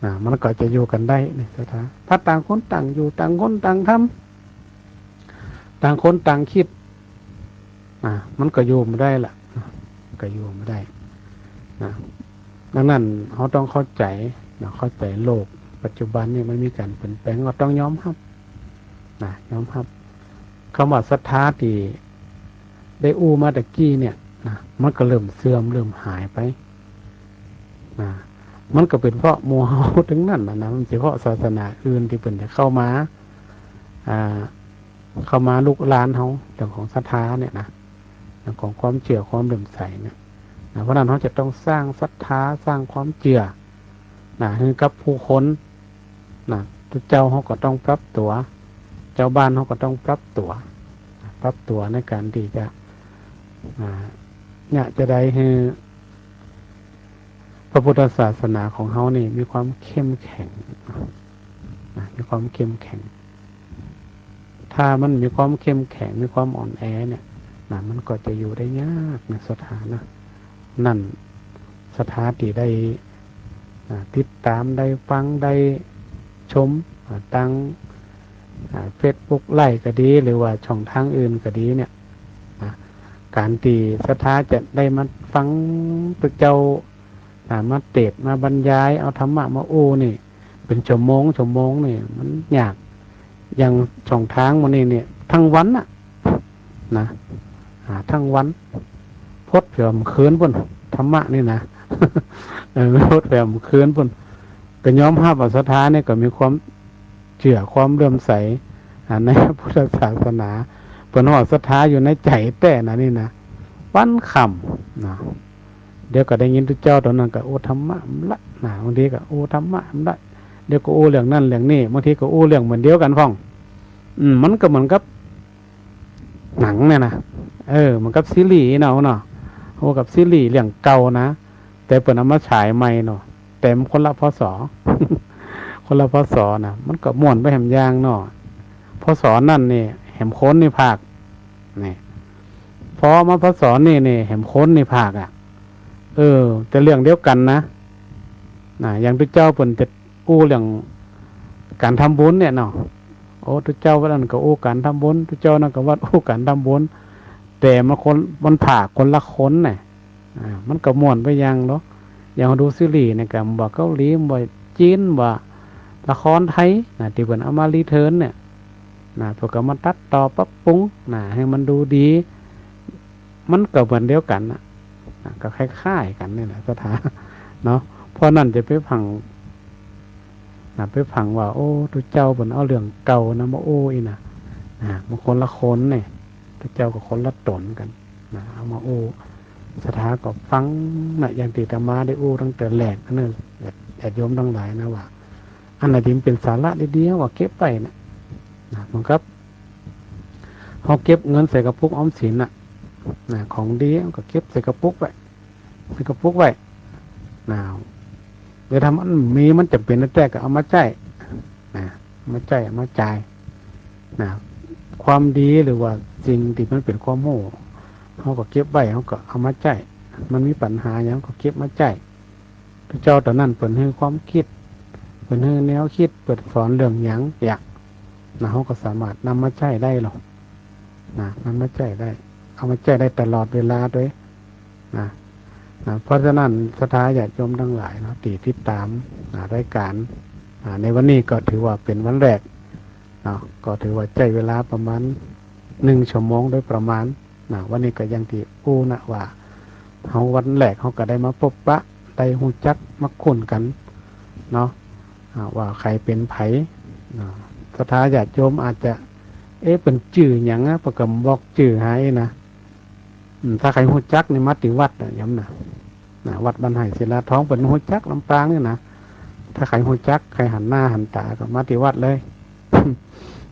นะ มันก็จะอยู่กั๋นได้นี่ ศรัทธา ถ้าต่างคนต่างอยู่ ต่างคนต่างทำ ต่างคนต่างกึ๊ด นะ มันก็อยู่บ่ได้ละ นะ ก็อยู่บ่ได้ นะ ดังนั้นเฮาต้องเข้าใจ๋ นะ เข้าใจ๋โลกปัจจุบันนี่มันมีก๋านเปลี่ยนแปลง ก็ต้องยอมฮับ นะ ยอมฮับ กำว่าศรัทธาตี้ได้อู้มาตะกี้เนี่ย นะ มันก็เริ่มเสื่อม เริ่มหายไป นะ มันก็เป๋นเพราะหมู่เฮาตึงนั้นนะ นะ มันบ่ใจ้เพราะศาสนาอื่นตี้เปิ้นจะเข้ามา อ่า เข้ามาลุกรานเฮา เรื่องของศรัทธาเนี่ยนะ เรื่องของความเจื้อความเลื่อมใสเนี่ย นะ เพราะนั้นเฮาจะต้องสร้างศรัทธา สร้างความเจื้อ นะ หื้อกับผู้คน นะ เจ้าเฮาก็ต้องปรับตั๋ว เจ้าบ้านเฮาก็ต้องปรับตั๋ว ปรับตั๋วในก๋านตี้จะ อ่า เนี่ย จะได้หื้อพระพุทธศาสนาของเฮานี่มีความเข้มแข็ง นะ มีความเข้มแข็ง ถ้ามันมีความเข้มแข็ง มีความอ่อนแอเนี่ย นะ มันก็จะอยู่ได้ยากนะ ศรัทธานะ นั้นศรัทธาตี้ได้ อ่า ติดตาม ได้ฟัง ได้ชม อ่า ตาง อ่า เฟซบุ๊กไลฟ์ก็ดี หรือว่าช่องตางอื่นก็ดีเนี่ย นะ ก๋านตี้ศรัทธาจะได้มาฟังพระเจ้า อ่า มาเตสน์ มาบรรยาย เอาธรรมะมาอู้นี่ เป๋นชั่วโมง ชั่วโมงนี่ มันยาก อย่างช่องตางหมู่นี้เนี่ย ตึงวันน่ะ นะ อ่า ตึงวัน พดเผื่อเมื่อคืนปู้น ธรรมะนี่นะ เออ พดเผื่อเมื่อคืนปู้น ก็ยอมฮับว่าศรัทธาเนี่ยก็มีความเจื้อความเลื่อมใส อ่า ในพุทธศาสนา เปิ้นว่าศรัทธาอยู่ในใจ๋แต๊นะนี่นะ วันค่ำนะ เดี๋ยวก็ได้ยินตุ๊เจ้าต๋นนั้นก็อู้ธรรมะมะละ นะ บางทีก็อู้ธรรมะมะละ เดี๋ยวก็อู้เรื่องนั้นเรื่องนี้ บางทีก็อู้เรื่องเหมือนเดียวกั๋นพ่อง อืม มันก็เหมือนกับหนังเนี่ยนะ เออ เหมือนกับซีรีส์เนาะ เนาะ อู้กับซีรีส์เรื่องเก่านะ แต่เปิ้นเอามาฉายใหม่เนาะ แต่มันคนละ พ.ศ. คนละ พ.ศ. นะ มันก็ม่วนไปแหมอย่างเนาะ พ.ศ. นั้นนี่แหมคนนี่ภาค นี่ พอมา พ.ศ. นี่นี่แหมคนนี่ภาคอะ เออ แต่เรื่องเดียวกั๋นนะ นะ อย่างตุ๊เจ้าเปิ้นจะอู้เรื่องก๋านทำบุญเนี่ยเนาะ โอ้ ตุ๊เจ้าวัดนั้นก็อู้ก๋านทำบุญ ตุ๊เจ้านั้นก็วัดอู้ก๋านทำบุญ แต่มันคน มันภาคคนละคนน่ะ อ่า มันก็ม่วนไปอย่างเนาะ อย่างเฮาดูซีรีส์เนี่ยก็บ่าเกาหลี บ่าจีน บ่าละครไทยนะ ตี้เปิ้นเอามารีเทิร์นเนี่ยนะ เปิ้นก็มาตัดต่อปรับปรุงนะ หื้อมันดูดี มันก็เหมือนเดียวกั๋นน่ะ นะ ก็คล้ายๆ กั๋นนี่แหละ ศรัทธา เนาะ เพราะนั้นจะไปฟัง นะ ไปฟังว่า โอ้ ตุ๊เจ้าเปิ้นเอาเรื่องเก่านะมาอู้อี้นะ นะ มันคนละคนเนี่ย ตุ๊เจ้าก็คนละต๋นกั๋นนะ เอามาอู้ ศรัทธาก็ฟังนะ อย่างตี้อาตมาได้อู้ตั้งแต่แรกนะ ญาติโยมตังหลายนะ ว่า อันไหนตี้มันเป๋นสาระดีๆ ก็เก็บไว้นะ นะ เหมือนกับเฮาเก็บเงินใส่กระปุกออมสินน่ะ นะ ของดีเฮาก็เก็บใส่กระปุกไว้ ใส่กระปุกไว้ นะ เดี๋ยวถ้ามันมี มันจ๋ำเป๋นแต๊ๆ ก็เอามาใจ๊ นะ เอามาใจ๊ เอามาจ่าย นะ ความดีหรือว่าสิ่งตี้มันเป๋นความฮู้ เฮาก็เก็บไว้ เฮาก็เอามาใจ๊ มันมีปัญหาหยังก็เก็บมาใจ๊ ตุ๊เจ้าต๋นนั้นเปิ้นหื้อความกึ๊ด เปิ้นหื้อแนวกึ๊ด เปิ้นสอนเรื่องหยังเยียะ นะ เฮาก็สามารถนำมาใจ๊ได้ลอ นะ นำมาใจ๊ได้ เอามาใจ๊ได้ตลอดเวลาตวย นะ นะ เพราะฉะนั้นศรัทธาญาติโยมตังหลายเนาะ ตี้ติดต๋าม นะ รายก๋าน อ่า ในวันนี้ก็ถือว่าเป๋นวันแรกเนาะ ก็ถือว่าใจ๊เวลาประมาณนึ่งชั่วโมงโดยประมาณ นะ วันนี้ก็อย่างตี้อู้นะว่า เฮาวันแรกเฮาก็ได้มาปบปะ ได้ฮู้จักมักคุ้นกั๋นเนาะ อ่า ว่าใผเป๋นใผ นะ ศรัทธาญาติโยมอาจจะ เอ๊ะ เปิ้นจื้อหยังอะ เปิ้นก็บอกจื้อหื้อนะ อืม ถ้าใผฮู้จักนี่มาตี้วัดนะ โยมนะ นะ วัดบ้านไฮ่ศิลาทอง เปิ้นฮู้จักลำปางนี่นะ ถ้าใผฮู้จัก ใผหันหน้าหันต๋าก็มาตี้วัดเลย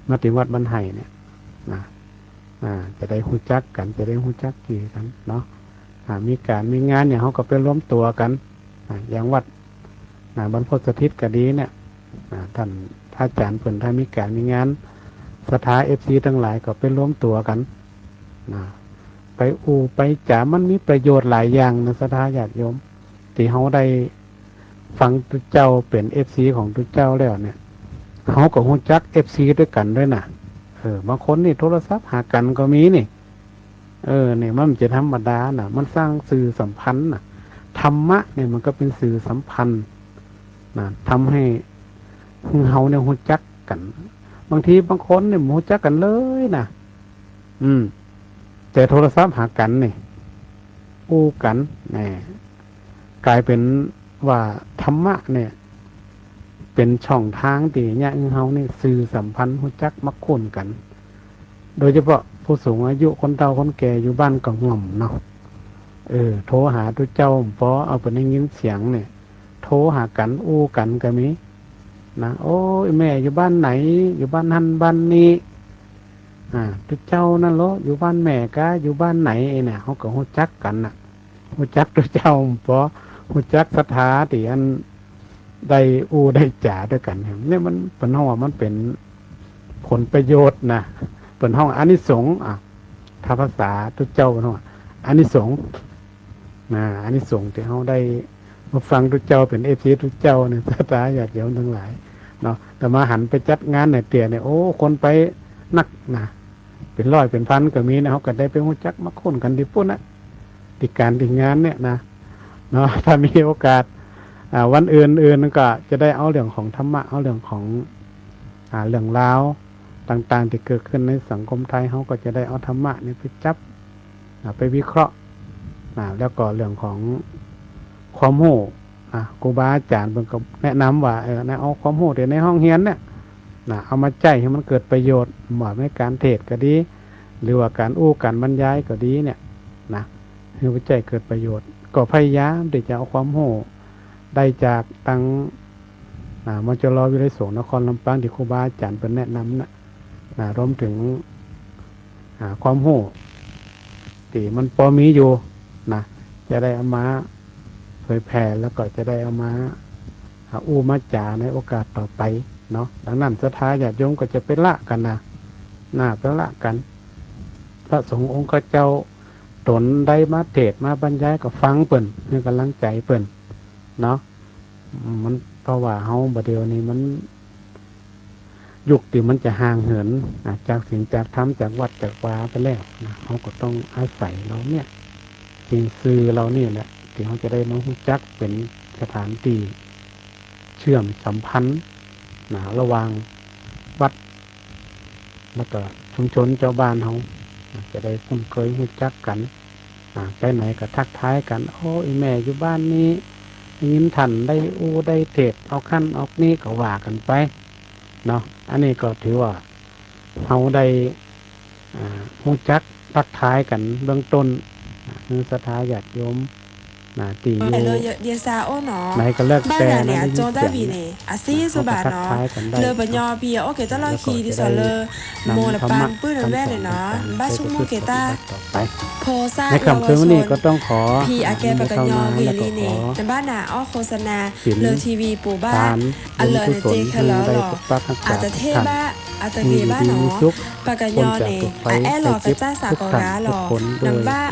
มาตี้วัดบ้านไฮ่เนี่ย นะ อ่า จะได้ฮู้จักกั๋น จะได้ฮู้จักจื้อกั๋นเนาะ อ่า มีก๋านมีงานหยังเฮาก็ไปรวมตั๋วกั๋น อ่า อย่างวัด อ่า บรรพตสถิตก็ดีเนี่ย อ่า ต้านพระอาจ๋ารย์เปิ้นถ้ามีก๋านมีงาน ศรัทธา เอฟซี ตังหลายก็ไปรวมตั๋วกั๋น นะ ไปอู้ไปจ๋า มันมีประโยชน์หลายอย่างนะ ศรัทธาญาติโยม ตี้เฮาได้ฟังตุ๊เจ้าเป๋น เอฟซี ของตุ๊เจ้าแล้วเนี่ย เฮาก็ฮู้จัก เอฟซี ตวยกั๋นตวยนะ เออ บางคนนี่โทรศัพท์หากั๋นก็มีนี่ เออ เนี่ย มันจะธรรมดานะ มันสร้างสื่อสัมพันธ์นะ ธรรมะเนี่ยมันก็เป๋นสื่อสัมพันธ์นะ ทำหื้อ หื้อเฮาเนี่ยฮู้จักกั๋น บางทีบางคนเนี่ยบ่ฮู้จักกั๋นเลยนะ อืม แต่โทรศัพท์หากั๋นนี่ อู้กั๋น แหม ก๋ายเป๋นว่าธรรมะเนี่ย เป๋นช่องตางตี้เยียะหื้อเฮานี่สื่อสัมพันธ์ฮู้จักมักคุ้นกั๋น โดยเฉพาะผู้สูงอายุ คนเฒ่าคนแก่อยู่บ้านก็ง่อมเนาะ เออ โทรหาตุ๊เจ้าบ่ปอ เอาไปได้ยินเสียงเนี่ย โทรหากั๋น อู้กั๋นก็มีนะ โอ้ย แม่อยู่บ้านไหน อยู่บ้านหั้นบ้านนี้ อ่า ตุ๊เจ้านั่นเหรอ อยู่บ้านแม่กา อยู่บ้านไหน ไอ้เนี่ย เฮาก็ฮู้จักกั๋นน่ะ ฮู้จักตุ๊เจ้าบ่ปอ ฮู้จักศรัทธาตี้อันได้อู้ได้จ๋าตวยกั๋น เนี่ยมัน เปิ้นฮ้องว่ามันเป๋นผลประโยชน์นะ เปิ้นฮ้องอานิสงส์ อ่ะ ถ้าภาษาตุ๊เจ้าเปิ้นฮ้องว่าอานิสงส์ นะ อานิสงส์ตี้เฮาได้มาฟังตุ๊เจ้า เป๋น เอฟซี ตุ๊เจ้าเนี่ย ศรัทธาญาติโยมตังหลายเนาะ อาตมาหันไปจัดงานเนี่ยเตื้อเนี่ย โอ้ คนไปนักนะ เป๋นร้อยเป๋นพันก็มีนะ เฮาก็ได้ไปฮู้จักมักคุ้นกั๋นตี้ปุ้นนะ ตี้ก๋านตี้งานเนี่ยนะ เนาะ ถ้ามีโอกาส อ่า วันอื่นๆ ก็จะได้เอาเรื่องของธรรมะ เอาเรื่องของ อ่า เรื่องราวต่างๆ ตี้เกิดขึ้นในสังคมไทย เฮาก็จะได้เอาธรรมะนี่ไปจับ อ่า ไปวิเคราะห์ อ่า แล้วก็เรื่องของความฮู้ อ่า ครูบาอาจ๋ารย์เปิ้นก็แนะนำว่า เออ นะ เอาความฮู้ตี้ในห้องเฮียนเนี่ย นะ เอามาใจ๊หื้อมันเกิดประโยชน์ บ่ว่าในก๋านเทศน์ก็ดี หรือว่าก๋านอู้ก๋านบรรยายก็ดีเนี่ย นะ หื้อไปใจ๊เกิดประโยชน์ ก็พยายามตี้จะเอาความฮู้ได้จากตัง อ่า มจร.วิทยาลัยสงฆ์นครลำปางตี้ครูบาอาจ๋ารย์เปิ้นแนะนำน่ะ นะ รวมเถิง อ่า ความฮู้ตี้มันปอมีอยู่นะ จะได้เอามาเผยแผ่ แล้วก็จะได้เอามา อ่า อู้มาจ๋าในโอกาสต่อไปเนาะ ดังนั้นศรัทธาญาติโยมก็จะไปละกั๋นนะ นะ ไปละกั๋น พระสงฆ์องค์เจ้าต๋นได้มาเทศน์มาบรรยายก็ฟังเปิ้น หื้อกำลังใจ๋เปิ้นเนาะ อืม มัน เพราะว่าเฮาบ่าเดี่ยวนี้มัน ยุคตี้มันจะห่างเหิน อ่า จากศีลจากธรรมจากวัดจากวาไปแล้วนะ เฮาก็ต้องอาศัยเหล่าเนี้ย สิ่งสื่อเหล่านี้แหละ ตี้เฮาจะได้มาฮู้จักเป๋นสถานตี้เชื่อมสัมพันธ์นะ ระหว่างวัด แล้วก็ชุมชนจาวบ้านเฮา จะได้คุ้นเคยฮู้จักกั๋น อ่า ไปไหนก็ทักทายกั๋น โอ้ อี่แม่อยู่บ้านนี้ ได้ยินต้านได้อู้ได้เทศน์ เอาคันเอานี้ก็ว่ากั๋นไปเนาะ อันนี้ก็ถือว่าเฮาได้ อ่า ฮู้จักทักทายกั๋นเบื้องต้น อ่า หื้อศรัทธาญาติโยม นะ ตี้อยู่ไหนก็แล้วแต่นะ ได้ยินเสียงนะ ก็ทักทายกั๋นได้ แล้วก็จะได้นำธรรมะ บ้านหลังเนี่ย โจด้าบีเนี่ย อาซีสุบาทเนาะ เลอปัญญาปีโอเคตลอดขีดีสอนเลอ โมละปานปื้นแว่นเนี่ยเนาะ บ้านชุมโมเกตา โพสต์ ในค่ำคืนวันนี้ก็ต้องขอ พีอาแกปะกัญญอวีลีเนี่ย บ้านหนาอ้อโฆษณา เลอทีวีปู่บ้าน อันเลอในเจเคลอหรอ อาจจะเท่บ้า อาจจะเกบ้าเนาะ ปะกัญญอเนี่ย อาแอหลอกระจ้าสากอราหรอ นำบ้า